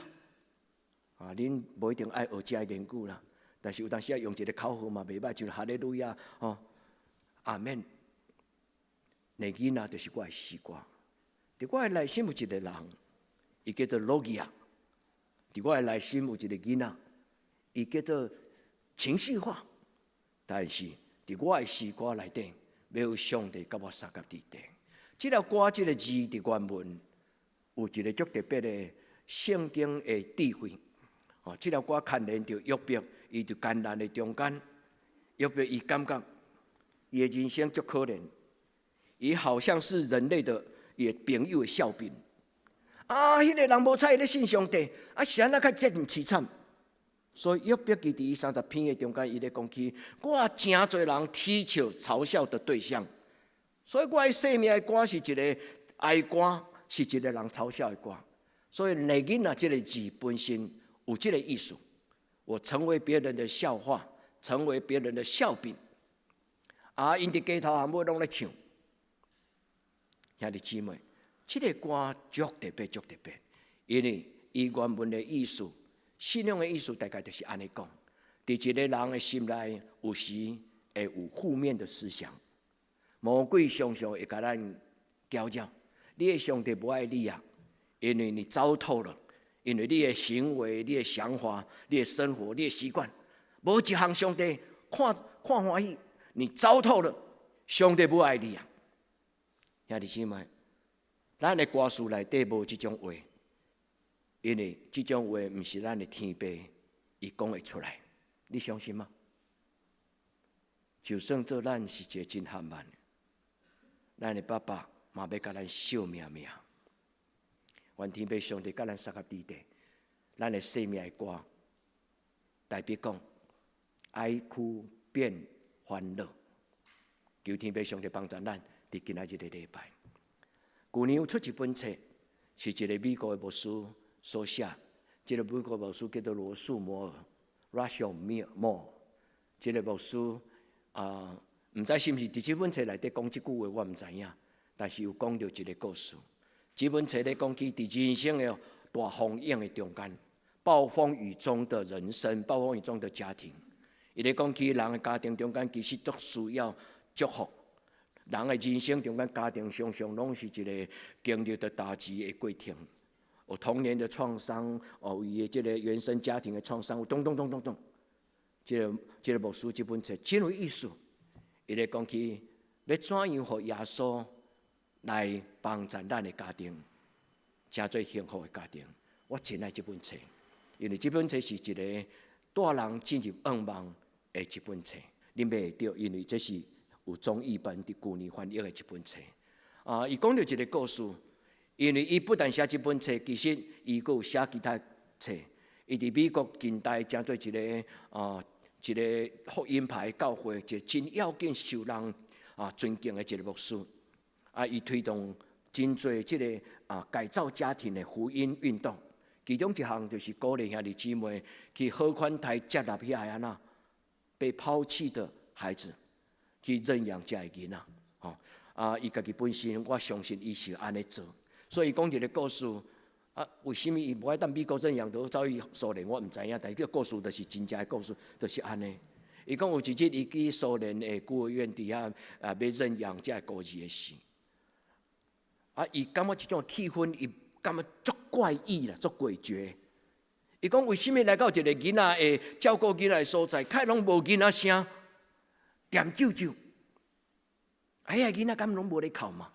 啊，恁無一定愛學這个言語啦，但是有當時啊用一個口號嘛袂䆀，就是哈利路亞吼，阿們。內囡仔就是我的詩歌。佇我的內心有一個人，伊叫做羅基亞。佇我的內心有一個囡仔，伊叫做情緒化。但是佇我的詩歌內底，欲有上帝佮我相佮佇底。這條歌這個字佇原文有一個足特別的聖經的智慧。哦，這條歌牽連著約伯，伊佇艱難的中間，約伯伊感覺伊的人生足可憐，伊好像是人類的伊朋友的笑柄。啊，彼個人無彩伊咧信上帝，啊是按怎較這麼淒慘？所以約伯記佇伊30篇的中間，伊咧講起，我誠濟人啼笑嘲笑的對象，所以我的生命的歌是一個哀歌，是一個人嘲笑的歌。所以內囡仔這個字本身有這個意思，我成為別人的笑話，成為別人的笑柄。啊，𪜶佇街頭巷尾攏咧唱，兄弟姊妹，這個歌足特別，足特別，因為伊原文的意思，信仰的意思，大概就是按呢講：佇一個人的心內，有時會有負面的思想，魔鬼常常會共咱攪擾。你的上帝無愛你啊，因為你糟透了，因為你的行為、你的想法、你的生活、你的習慣，無一項上帝看看歡喜，你糟透了，上帝無愛你啊！兄弟姊妹，咱的歌詞內底無這種話，因為這種話毋是咱的天父伊講會出來，你相信嗎？就算做咱是一個真含慢，咱的爸爸嘛欲共咱惜命命。願天父上帝共咱相佮佇底，咱的生命的歌，代表講哀哭變歡樂。求天父上帝幫助咱，佇今仔日個禮拜。舊年有出一本冊，是一個美國的牧師所寫。這個美國牧師叫做羅素摩爾（Russell Moore）。這個牧師啊，毋知是毋是佇這本冊內底講這句話，我毋知影。但是有講著一個故事。這本冊咧講起佇人生的大風湧的中間，暴風雨中的人生，暴風雨中的家庭。伊咧講起人的家庭中間，其實足需要祝福。人的人生中間，家庭常常攏是一個經歷著打擊的過程。有童年的創傷，哦，伊的這個原生家庭的創傷，有咚咚咚咚咚。這個牧師這本冊真有意思。伊咧講起欲怎樣予耶穌來幫助咱的家庭，成做幸福的家庭。我真愛這本冊，因為這本冊是一個帶人進入盼望的一本冊。恁買會著，因為這是有中譯本佇舊年翻譯的一本冊。啊，伊講著一個故事，因為伊不但寫這本冊，其實伊閣有寫其他冊。伊佇美國近代成做一個福音派教會，一個真要緊受人尊敬的一個牧師。伊推動真濟這个改造家庭的福音運動，其中一項就是鼓勵兄弟姊妹去好款待接納遐个按怎被拋棄的孩子，去認養這个囡仔。吼，伊家己本身，我相信伊是按呢做，所以講一個故事。為啥物伊無愛踮美國認養，就走去蘇聯？我毋知影，但是這個故事就是真正的故事，就是按呢。伊講有一日，伊去蘇聯的孤兒院佇遐，欲認養這个孤兒的時，伊感覺這種氣氛，伊感覺足怪異啦，足詭譎。伊講為啥物來到一個囡仔會照顧囡仔的所在，較攏無囡仔聲，恬啾啾。哎呀，囡仔敢攏無咧哭嘛？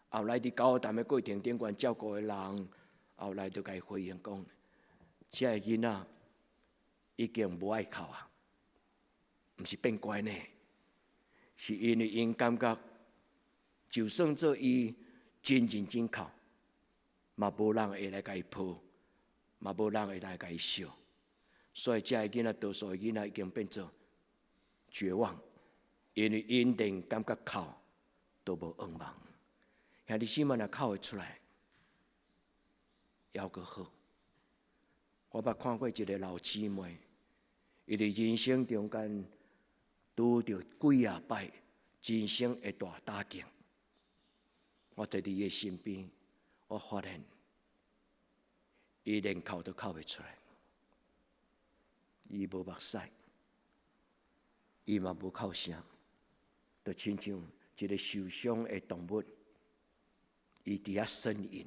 後來佇交談的過程頂懸照顧的人，後來就共伊回應講，這个囡仔已經無愛哭啊，毋是變乖呢，是因為𪜶感覺，就算做伊真認真哭，嘛無人會來共伊抱，嘛無人會來共伊惜，所以這个囡仔多數的囡仔已經變做絕望，因為𪜶連感覺哭都無願望。兄弟姊妹若哭會出來，猶閣好。我捌看過一個老姊妹，伊佇人生中間拄著幾仔擺人生的大打擊。我坐佇伊的身邊，我發現伊連哭都哭袂出來，伊無目屎，伊嘛無哭聲，就親像一個受傷的動物，伊佇遐呻吟。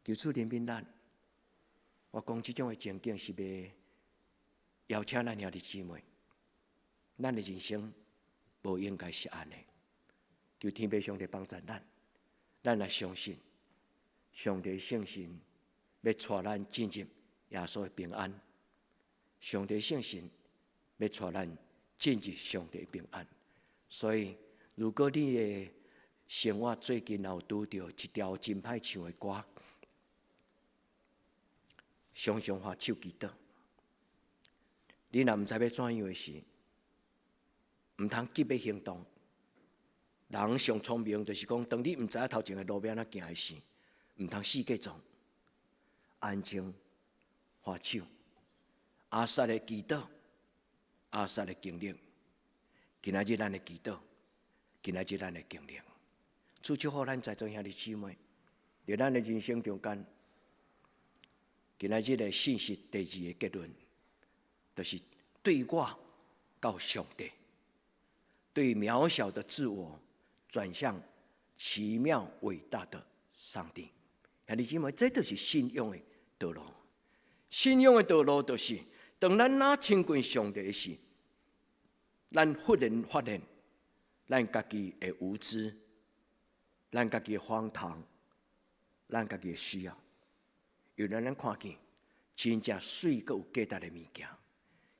求主憐憫咱。我講這種的情景是欲邀請咱兄弟姊妹，咱的人生無應該是按呢。求天父上帝幫助咱，咱來相信上帝聖神欲帶咱進入耶穌的平安。上帝聖神欲帶咱進入上帝的平安。所以，如果你的生活最近有拄著一條真歹唱的歌，常常喝手祈禱。你若毋知欲怎樣的時，毋通急欲行動。人上聰明就是講，當你毋知影頭前的路欲按怎行的時，毋通四界撞，安靜喝手。亞薩的祈禱，亞薩的經歷，今仔日咱的祈禱，今仔日咱的經歷。主祝福咱在座兄弟姊妹，佇咱的人生中間，今仔日的信息第二个結論，就是對我到上帝，對渺小的自我轉向奇妙偉大的上帝。兄弟姊妹，這就是信仰的道路。信仰的道路就是，當咱若親近上帝時，咱忽然發現，咱家己的無知，咱家己的荒唐，咱家己的需要。原來咱看見真正媠閣有價值的物件。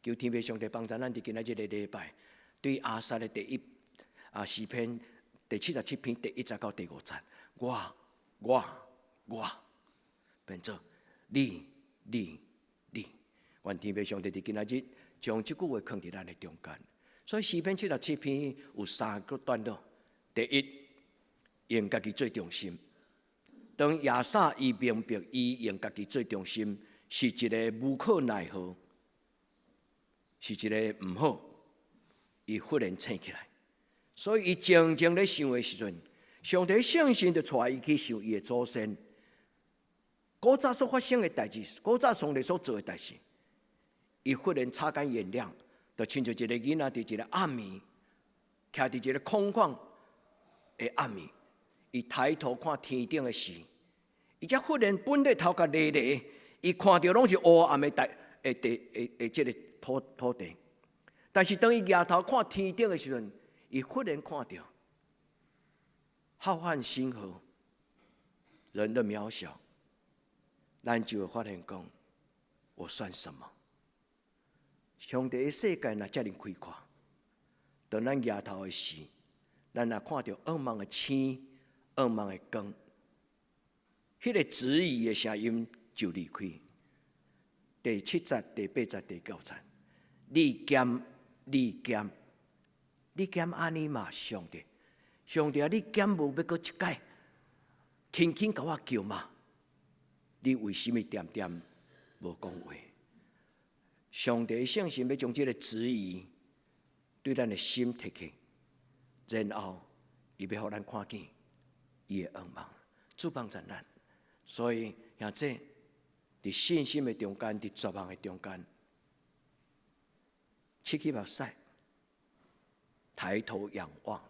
求天父上帝幫助咱佇今仔這個禮拜，對亞薩的第一詩篇第77篇第一節到第五節，我我我變做你你你，願天父上帝佇今仔日將這句話囥佇咱的中間。所以詩篇七十七篇有三個段落。第一，用家己做中心。當亞薩伊明白伊用家己做中心是一个無可奈何，是一个毋好，伊忽然醒起來。所以伊靜靜咧想的時陣，上帝聖神就帶伊去想伊的祖先。古早所發生的代誌，古早上帝所做的代誌，伊忽然擦乾眼淚，就親像一个囡仔佇一个暗暝，徛佇一个空曠的暗暝，伊抬頭看天頂的時，伊才忽然本來頭殼犁犁，伊看著攏是烏暗的大的地的的這个土地，但是當伊舉頭看天頂的時陣，伊忽然看著浩瀚星河，人的渺小，咱就會發現講，我算什麼？上帝的世界若遮爾開闊，當咱舉頭的時，咱若看著暗茫的星、暗茫的光，彼個質疑的聲音就離開。第七節、第八節、第九節，你敢，你敢，你敢按呢嗎？上帝，上帝啊！你敢無欲閣一擺，輕輕共我叫嗎？你為啥物恬恬無講話？上帝聖神欲將這個質疑對咱的心提起，然後伊欲予咱看見伊的恩望，主幫助咱。所以兄弟，佇信心的中間，佇絕望的中間，拭去目屎，抬頭仰望，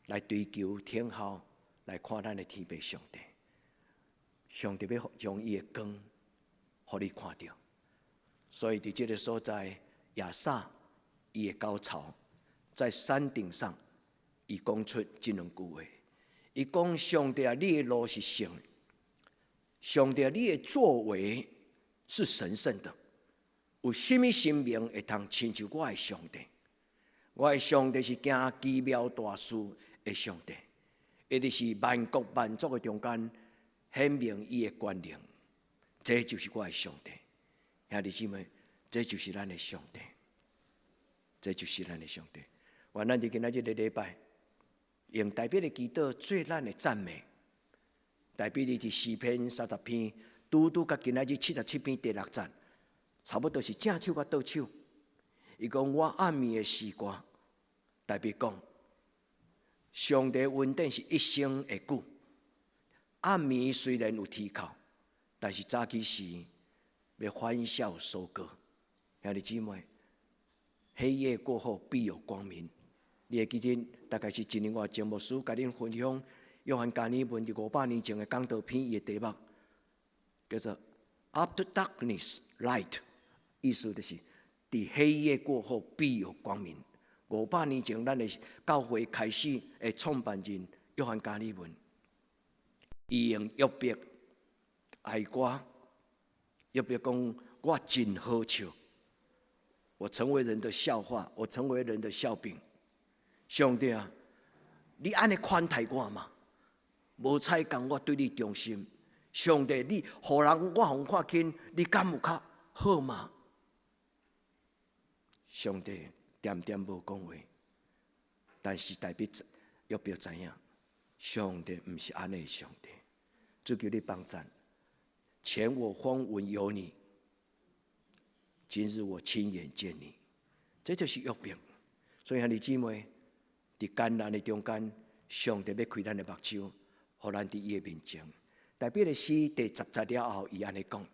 來追求天後，來看咱的天父上帝。上帝欲將伊的光，予你看著。所以佇這個所在，亞薩伊的高潮在山頂上，伊講出這兩句話。伊講：上帝啊，你的路是聖的；上帝啊，你的作為是神聖的。有啥物神明會通親像我的上帝？我的上帝是行奇妙大事的上帝，伊就是萬國萬族的中間顯明伊的權能。這就是我的上帝。兄弟姊妹，這就是咱的上帝，這就是咱的上帝。願咱佇今仔日這個禮拜，用大衛的祈禱做咱的讚美。大衛佇詩篇30篇，拄拄佮今仔日77篇第六節，差不多是正手佮倒手。伊講我暗暝的詩歌，大衛講，上帝恩典是一生會久。暗暝雖然有啼哭，但是早起時欲歡笑收割。兄弟姊妹，黑夜過後必有光明。你會記得，大概是一年外前牧師共恁分享約翰加爾文佇500年前的講道篇，伊的題目叫做 “After darkness, light”，意思就是佇黑夜過後必有光明。500年前，咱的教會開始的創辦人約翰加爾文，伊用約伯哀歌，約伯講我真好笑，我成為人的笑話，我成為人的笑柄。上帝啊，你按呢寬待我嗎？無彩工我對你忠心。上帝，你予人我予看輕，你敢有較好嗎？上帝恬恬無講話，但是大衛約伯知影，上帝毋是按呢的上帝。主求你幫贊，前我風聞有你，今日我親眼見你，這就是約伯。所以兄弟姊妹，佇艱難的中間，上帝欲開咱的目睭，予咱佇伊的面前。大衛的詩第10節了後，伊按呢講：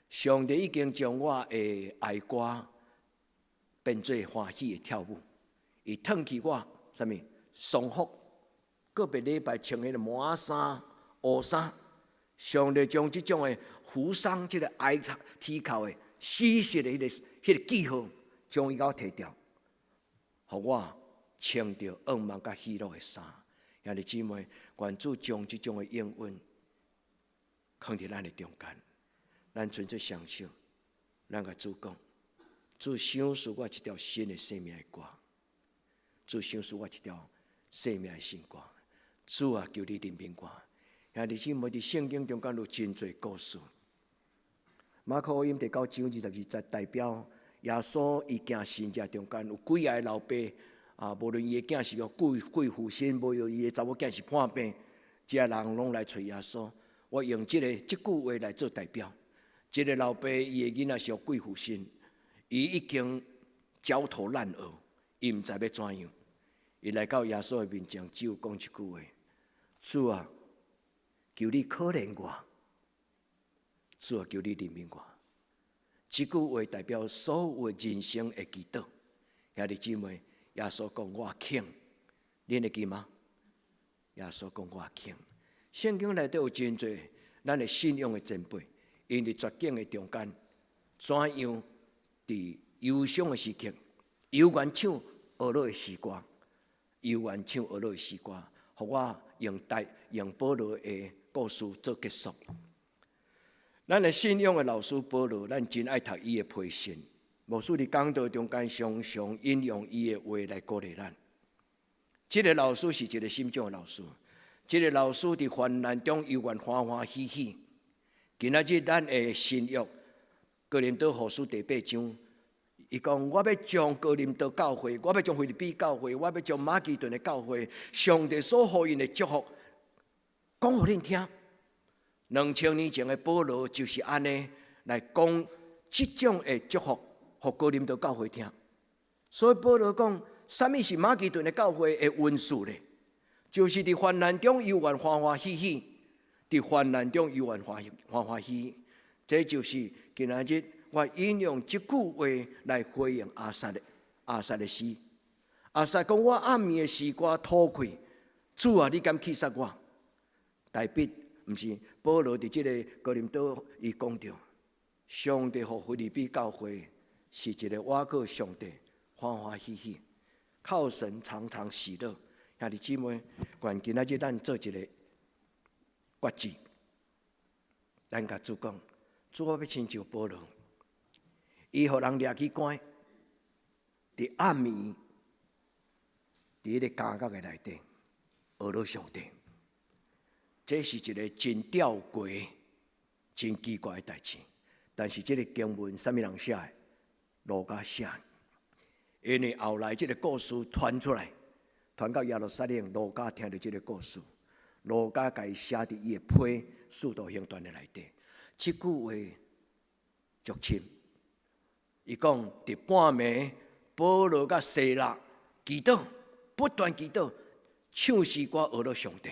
上帝已經將我的哀歌變做歡喜的跳舞，伊褪去我啥物喪服，個別禮拜穿彼個麻衫、烏衫。上帝將這種的扶喪，這個哀啼哭的死實的彼個記號，將伊共我提掉，予我穿著向望佮喜樂的衫。兄弟姊妹，願主將這種的應允放佇咱的中間，咱伸出雙手，咱共主講：主賞賜我一條新的生命的歌，主賞賜我一條生命的新歌。主啊，求你憐憫我。兄弟姊妹，佇聖經中間有真濟故事。馬可福音第九章22節，代表耶穌伊行神跡中間有幾个老爸啊，無論伊的囝是予鬼附身，無論伊的查某囝是破病，這人攏來揣耶穌。我用這句話來做代表。這個老爸伊的囡仔是予鬼附身，伊已經焦頭爛額，伊毋知欲怎樣。伊來到耶穌的面前，只有講一句話：主啊，求你可憐我。主啊，求你憐憫我。這句話代表所有人生的祈禱。兄弟姊妹，耶穌講我肯，恁會記嗎？耶穌講我肯。聖經內底有真濟咱的信仰的前輩，𪜶佇絕境的中間，怎樣佇憂傷的時刻，猶原唱呵咾的詩歌，猶原唱呵咾的詩歌，予我用保羅的故事做結束。咱的信仰的老師保羅，咱真愛讀伊的批信。牧師佇講道中間常常引用伊的話來鼓勵咱。這個老師是一個什種的老師？這個老師佇患難中猶原歡歡喜喜。今仔日咱的新約哥林多後書第八章，伊講我欲將哥林多教會，我欲將腓立比教會，我欲將馬其頓的教會，上帝所予𪜶的祝福，講予恁聽。2000年前的保羅就是按呢來講這種的祝福，予哥林多教會聽。所以保羅講，啥物是馬其頓的教會的恩賜咧？就是佇患難中猶原歡歡喜喜，佇患難中猶原歡歡歡喜喜。這就是今仔日我引用這句話來回應亞薩的詩。亞薩講：我暗暝的詩歌吐氣，主啊，你敢棄殺我？大衛毋是保羅佇這个哥林多，伊講著，上帝予腓立比教會是一个倚靠上帝歡歡喜喜，靠神常常喜樂。兄弟姊妹，願今仔日咱做一个決志，咱共主講。主，我欲親像保羅，伊予人掠去關，佇暗暝，佇彼个監獄的內底，學了上帝。這是一个真吊詭、真奇怪的代誌。但是這个經文，啥物人寫的？路加寫的。因為後來這个故事傳出來，傳到耶路撒冷，路加聽著這个故事，路加共伊寫佇伊的批《使徒行傳》的內底。這句話足深，伊講佇半暝，保羅佮西拉祈禱，不斷祈禱，唱詩歌學了上帝。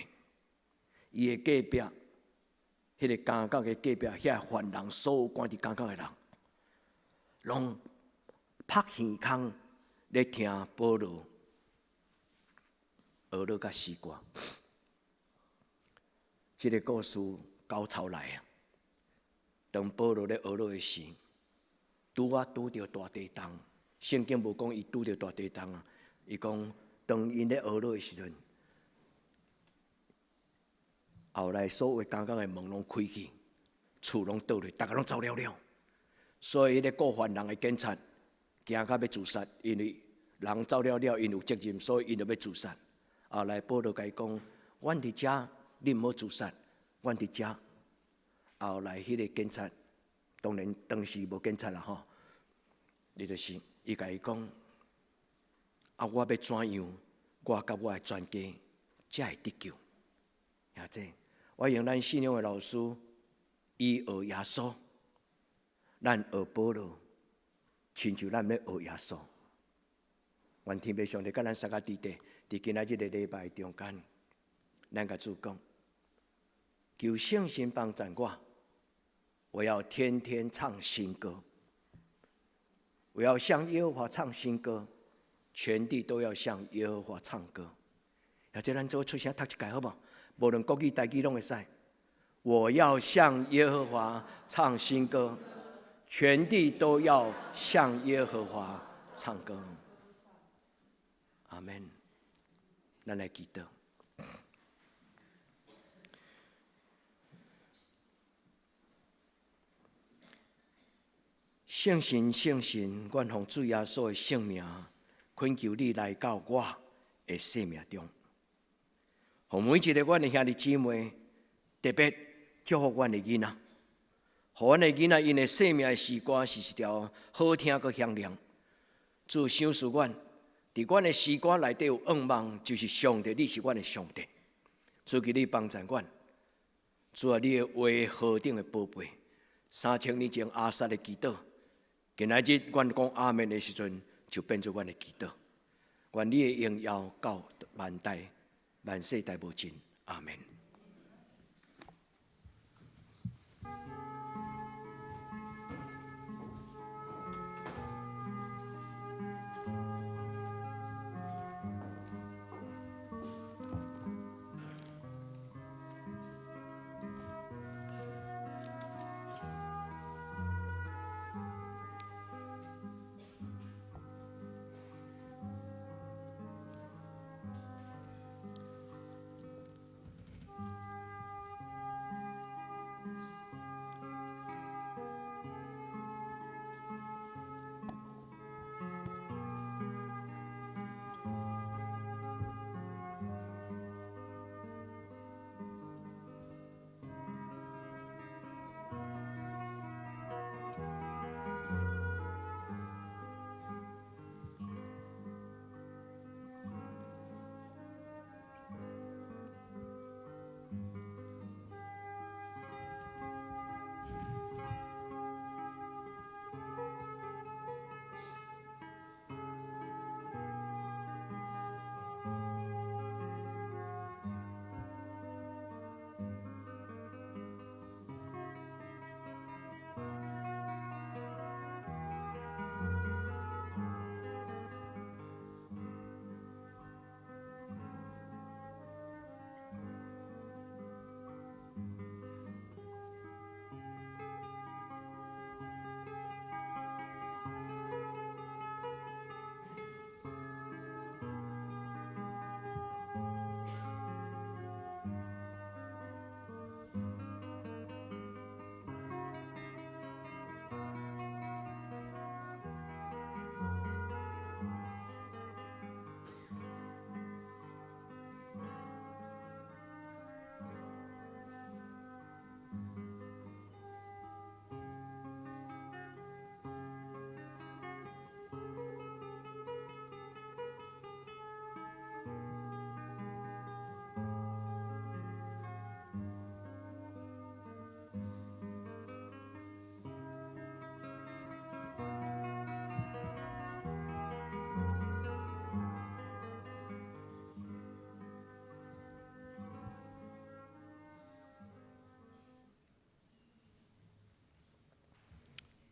伊的隔壁，彼个監獄的隔壁，遐犯人，所有關佇監獄的人，攏拍耳孔咧聽保羅學了佮詩歌。這个故事高潮來啊！當保羅咧學落的時，拄仔拄著大地動。聖經無講伊拄著大地動啊，伊講當𪜶咧學落的時陣，後來所有監獄的門攏開去，厝攏倒落，逐个攏走了了。所以彼个顧犯人的警察驚甲欲自殺，因為人走了了，𪜶有責任，所以𪜶就欲自殺。後來保羅共伊講：阮佇遮，你毋好自殺，阮佇遮。後來彼个警察，當然當時無警察啦吼，伊就是伊共伊講：啊，我欲怎樣？我佮我的全家才會得救。兄弟，我用咱信仰的老師，伊學耶穌，咱學保羅，親像咱欲學耶穌。願天父上帝佮咱三个弟弟，佇今仔這个禮拜中間，咱共主講，求聖神幫助我，我要天天唱新歌，我要向耶和華唱新歌，全地都要向耶和華唱歌。或者咱做出聲讀一擺好無？無論國語、台語攏會使。我要向耶和華唱新歌，全地都要向耶和華唱歌。阿門。咱來祈禱。聖神，聖神，願奉主耶穌的聖名，懇求你來到我的生命中，予每一个阮的兄弟姊妹，特別祝福阮的囡仔，予阮的囡仔𪜶的生命的詩歌是一條好聽閣響亮。主賞賜阮，佇阮的詩歌內底有願望，就是上帝，你是阮的上帝。主求你幫助阮，主啊，你的話何等的寶貝，3000年前亞薩的祈禱，今仔日阮講阿門的時陣，就變做阮的祈禱。願你的榮耀到萬代萬世代無盡，阿門。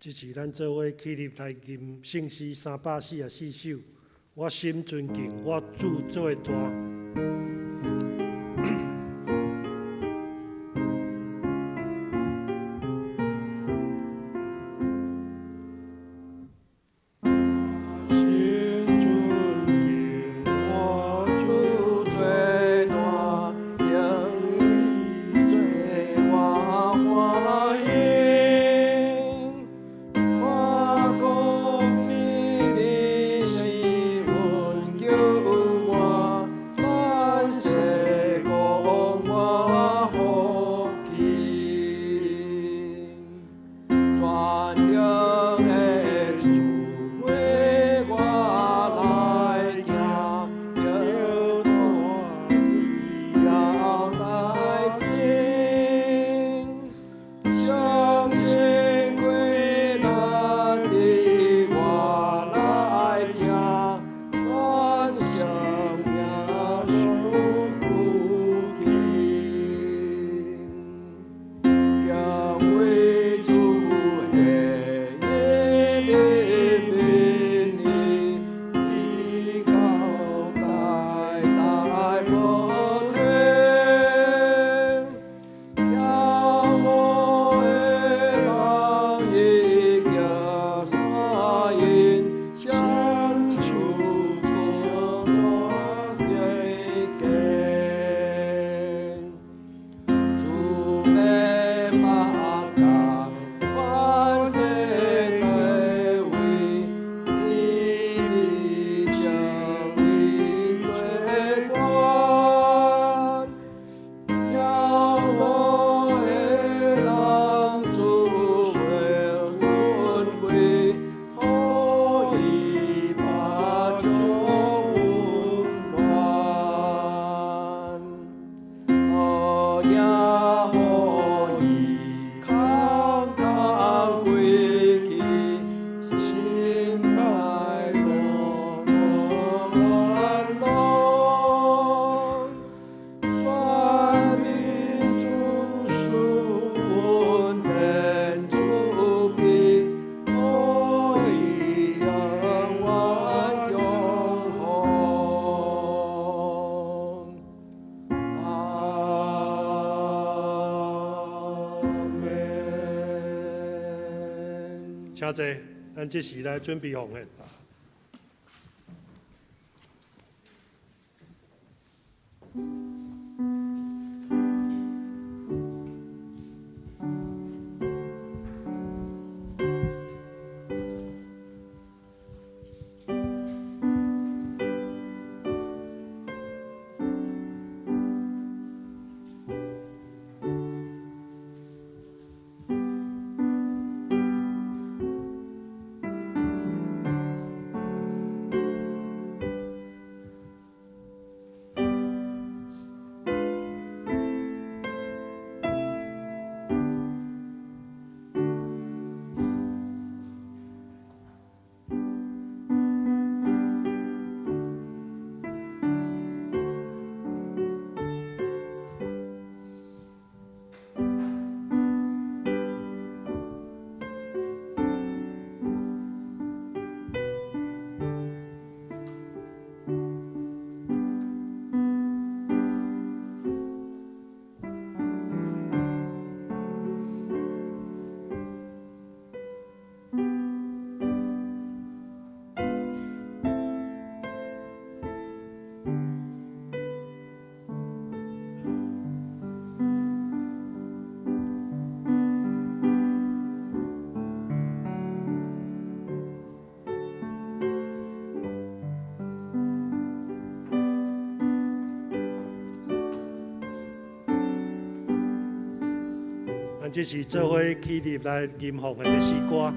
這是咱做伙起立來吟聖詩344首。我心尊敬我主做大。請坐，咱這時來準備奉獻。咱這時做伙起立來吟奉獻的詩歌。我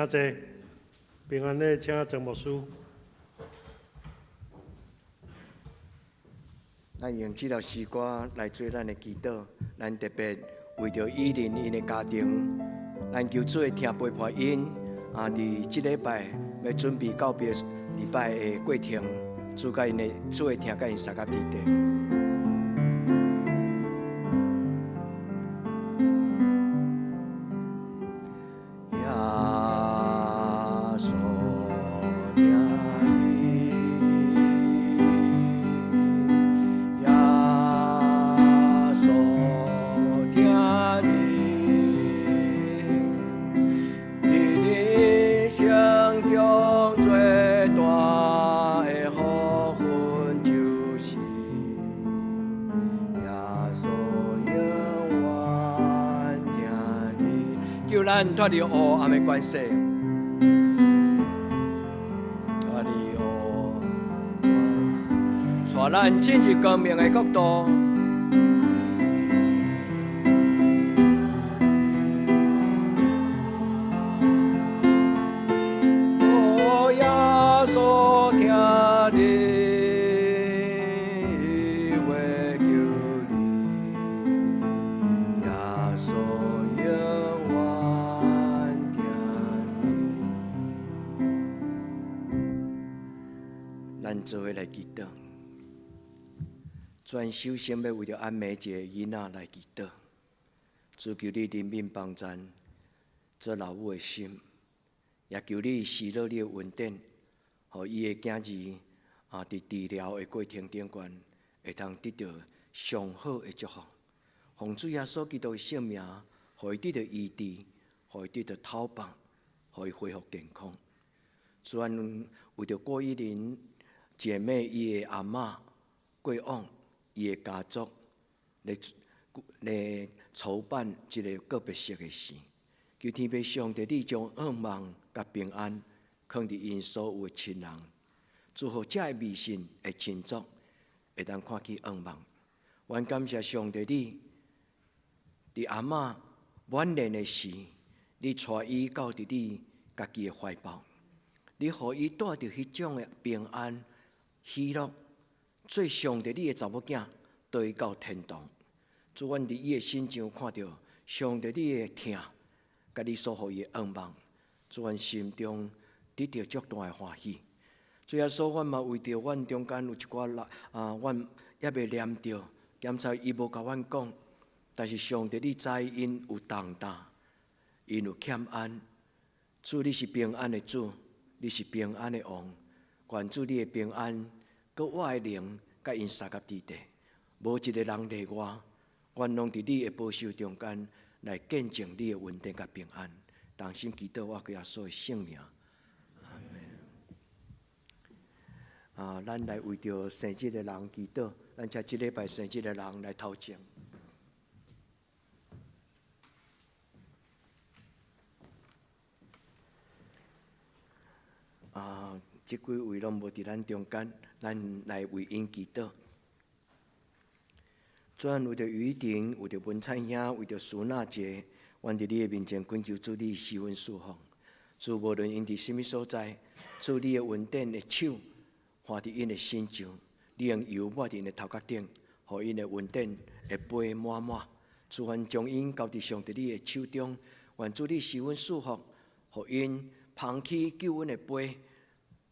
請坐。平安禮，請曾牧師。咱用這條詩歌來做咱的祈禱，咱特別為著以琳𪜶的家庭，咱求主會疼陪伴𪜶。啊，佇這禮拜欲準備告別禮拜的過程，主佮𪜶的主會疼佮𪜶相佮佇底。求咱脫離黑暗的權勢，脫離黑暗，帶咱進入光明的國度。哦，耶穌疼你，話救你，耶穌永遠疼你。咱做伙來祈禱，咱首先欲為著阿美一个囡仔來祈禱，主求你憐憫幫贊做老母的心，也求你施予你的恩典，予伊的囝兒啊，佇治療的過程頂懸，會通得著上好的祝福。奉主耶穌基督的聖名，予伊得著醫治，予伊得著透放，予伊恢復健康。主啊，為著郭依琳姐妹伊的阿嬤過往，伊的家族咧咧籌辦這个告別式的事，求天父上帝你將願望佮平安囥佇𪜶所有的親人，祝福遮的未信的親族會當看見願望。阮感謝上帝你，佇阿嬤晚年的時，你帶伊到佇你家己的懷抱，你予伊帶著彼種的平安、喜樂，做上帝你的查某囝，綴伊到天堂。主，阮佇伊的身上看著上帝你的疼，佮你所予伊的願望，主，阮心中得著足大的歡喜。主耶穌，阮嘛為著阮中間有一寡人啊，阮猶未念著，檢查伊無共阮講，但是上帝你知𪜶有重擔，𪜶有欠安。主，你是平安的主，你是平安的王，願主你的平安，閣我的靈，佮𪜶相佮佇底，無一个人例外。阮攏佇你的保守中間來見證你的恩典佮平安。同心祈禱，我耶穌的聖名，阿們。啊，咱來為著生日的人祈禱，咱請這禮拜生日的人來頭前。啊，這幾位攏無佇咱中間，咱來為𪜶祈禱。主啊，為著雨婷，為著文燦兄，為著蘇娜姐，阮佇你的面前懇求主你施恩賜福。主，無論𪜶佇啥物所在，主你的恩典的手放佇𪜶的身上，你用油抹佇𪜶的頭殼頂，予𪜶的恩典的杯滿滿。主，阮將𪜶交佇上帝你的手中，願主你施恩賜福，予𪜶捧起救恩的杯，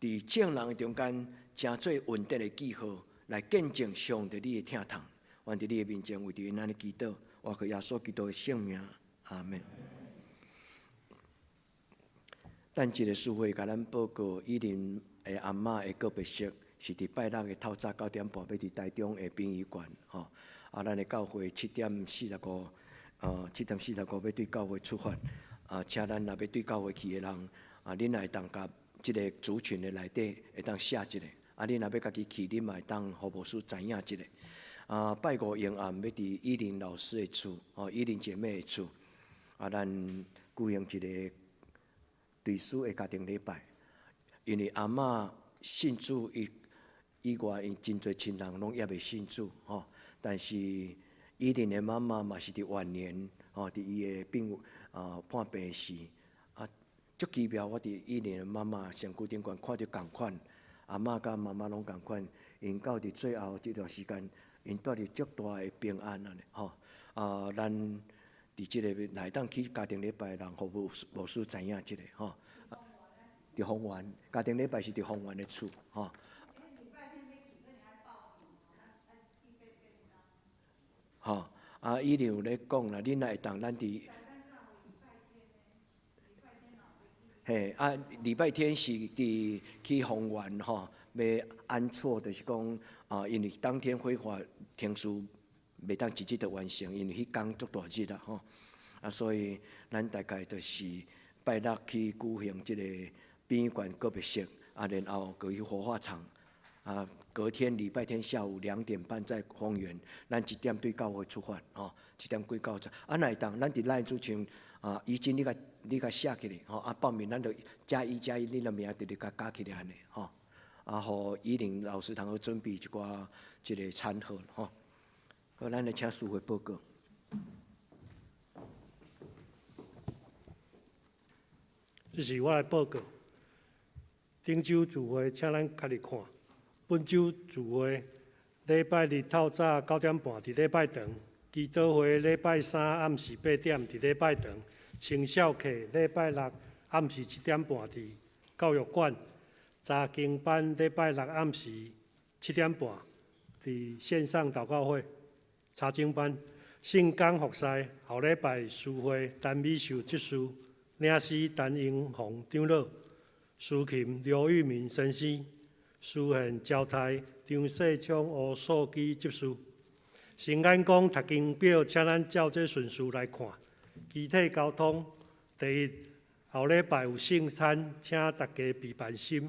佇眾人的中間，成做恩典的記號，來見證上帝你的疼痛。願佇你的面前為著𪜶按呢祈禱，我靠耶穌基督的聖名，阿們。等一个司會共咱報告，以琳的阿嬤的告別式是佇拜六的透早9點半，欲佇台中的殯儀館吼。啊，咱的教會7點45，7點45欲對教會出發。啊，請咱若欲對教會去的人，啊，恁也會當共這个族群的內底會當寫一下。啊，恁若欲家己去，恁嘛會當予牧師知影一下。啊，拜五下暗欲佇以琳老師的厝，吼，以琳姐妹的厝，啊，咱舉行一个追思的家庭禮拜。因為阿嬤信主以以外，𪜶真濟親人攏猶未信主，吼。但是以琳的媽媽嘛是佇晚年，吼，佇伊的病啊破病時，啊，足奇妙，我佇伊蓮的媽媽身軀頂懸看著仝款，阿嬤佮媽媽攏仝款，𪜶到佇最後這段時間，𪜶帶著足大的平安按呢吼。啊，咱佇這个來當去家庭禮拜的人，予牧牧師知影這个吼。佇豐原，家庭禮拜是佇豐原的厝吼。吼，啊，伊有咧講啦，恁若會當，咱佇。嘿，啊，禮拜天是佇去豐原吼，欲安厝，就是講啊，因為當天火化程序袂當一日就完成，因為彼工足大日啊吼，啊，所以咱大概就是拜六去舉行這個殯儀館告別式，啊，然後閣去火化場，啊，隔天禮拜天下午2點半在豐原，咱一點對教會出發，吼，一點幾到，啊，若會當，咱佇咱主場啊，已經你共寫起來，吼，啊，報名咱就加一加一，你的名直直共加起來按呢，吼，啊，予依玲老師通好準備一寡這个餐盒，吼。好，咱來請司會報告。這是我來報告。頂週聚會，請咱家己看。本週聚會，禮拜日透早9點半佇禮拜堂，祈禱會禮拜三暗時8點佇禮拜堂。青少課禮拜六暗時7點半佇教育館，查經班禮拜六暗時7點半佇線上禱告會。查經班，聖工服侍後禮拜司會陳美秀執事，領詩陳英宏長老，司琴劉玉明先生，司獻招待張世昌吴素基執事。聖眼光讀經表，請咱照這順序來看。肢體交通，第一，後禮拜有聖餐，請大家備辦心。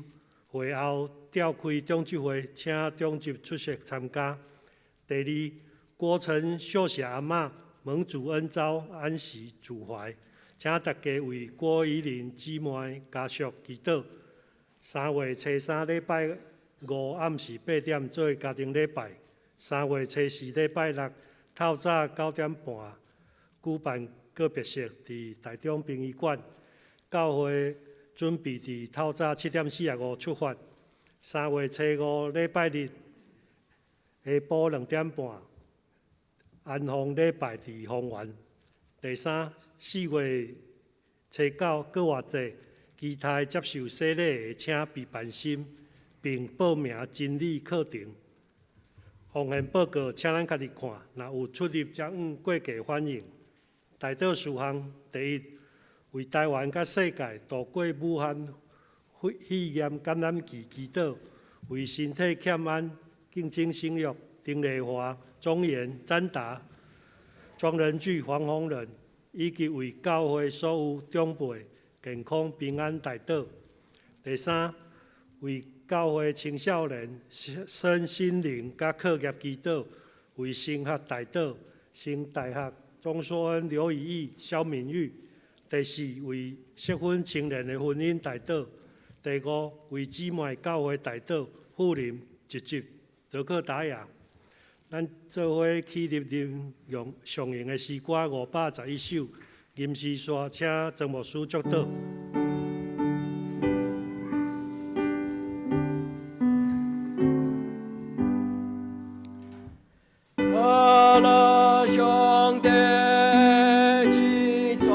會後召開長執會，請長執出席參加。第二，郭陳秀霞阿嬤蒙主恩召安息主懷，請大家為郭怡玲姊妹家屬祈禱。3月初三禮拜五暗時8點做家庭禮拜。3月初四禮拜六透早9點半舉辦告別式，佇台中殯儀館。教會準備佇透早7點45出發。3月初五禮拜日下晡2點半安放禮拜佇豐原。第三，4月初九閣活節，期待接受洗禮的，請備辦心，並報名真理課程。奉獻報告，請咱家己看，若有出入則按過價反應。代禱事項：第一，為台灣佮世界度過武漢肺炎感染期祈禱，為身體欠安、敬請生育、丁麗華、鍾妍、詹達、莊仁巨、黃宏仁，以及為教會所有長輩健康平安代禱。第三，為教會青少年身心靈佮課業祈禱，為升學代禱，升大學鍾碩恩、劉以義、蕭敏玉。第四，為適婚青年的婚姻代禱。第五，為姊妹教會代禱，富林、直接、德克達雅。咱做伙起立吟詠上用的詩歌511首，吟詩煞請曾牧師祝禱。阿拉上帝至尊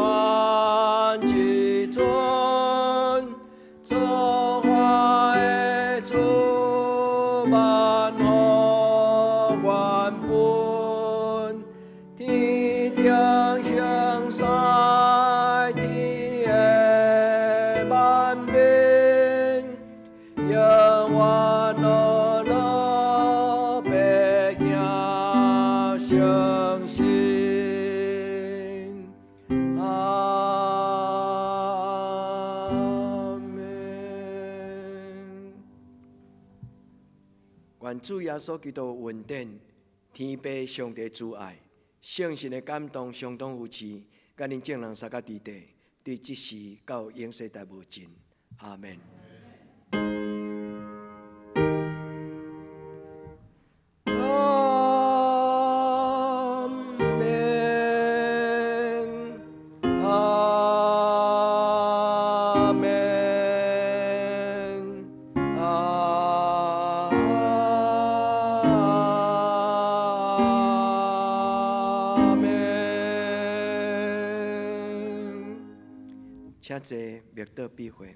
至尊，造化的主萬福原本，天頂上西天的萬民，永遠樂樂白行相信。阿門。願主耶穌基督恩典，天父上帝慈愛，聖神的感動，相當扶持，佮恁眾人相佮佇地，對這時到永世代無盡。阿門。阿門。阿請坐默禱比會。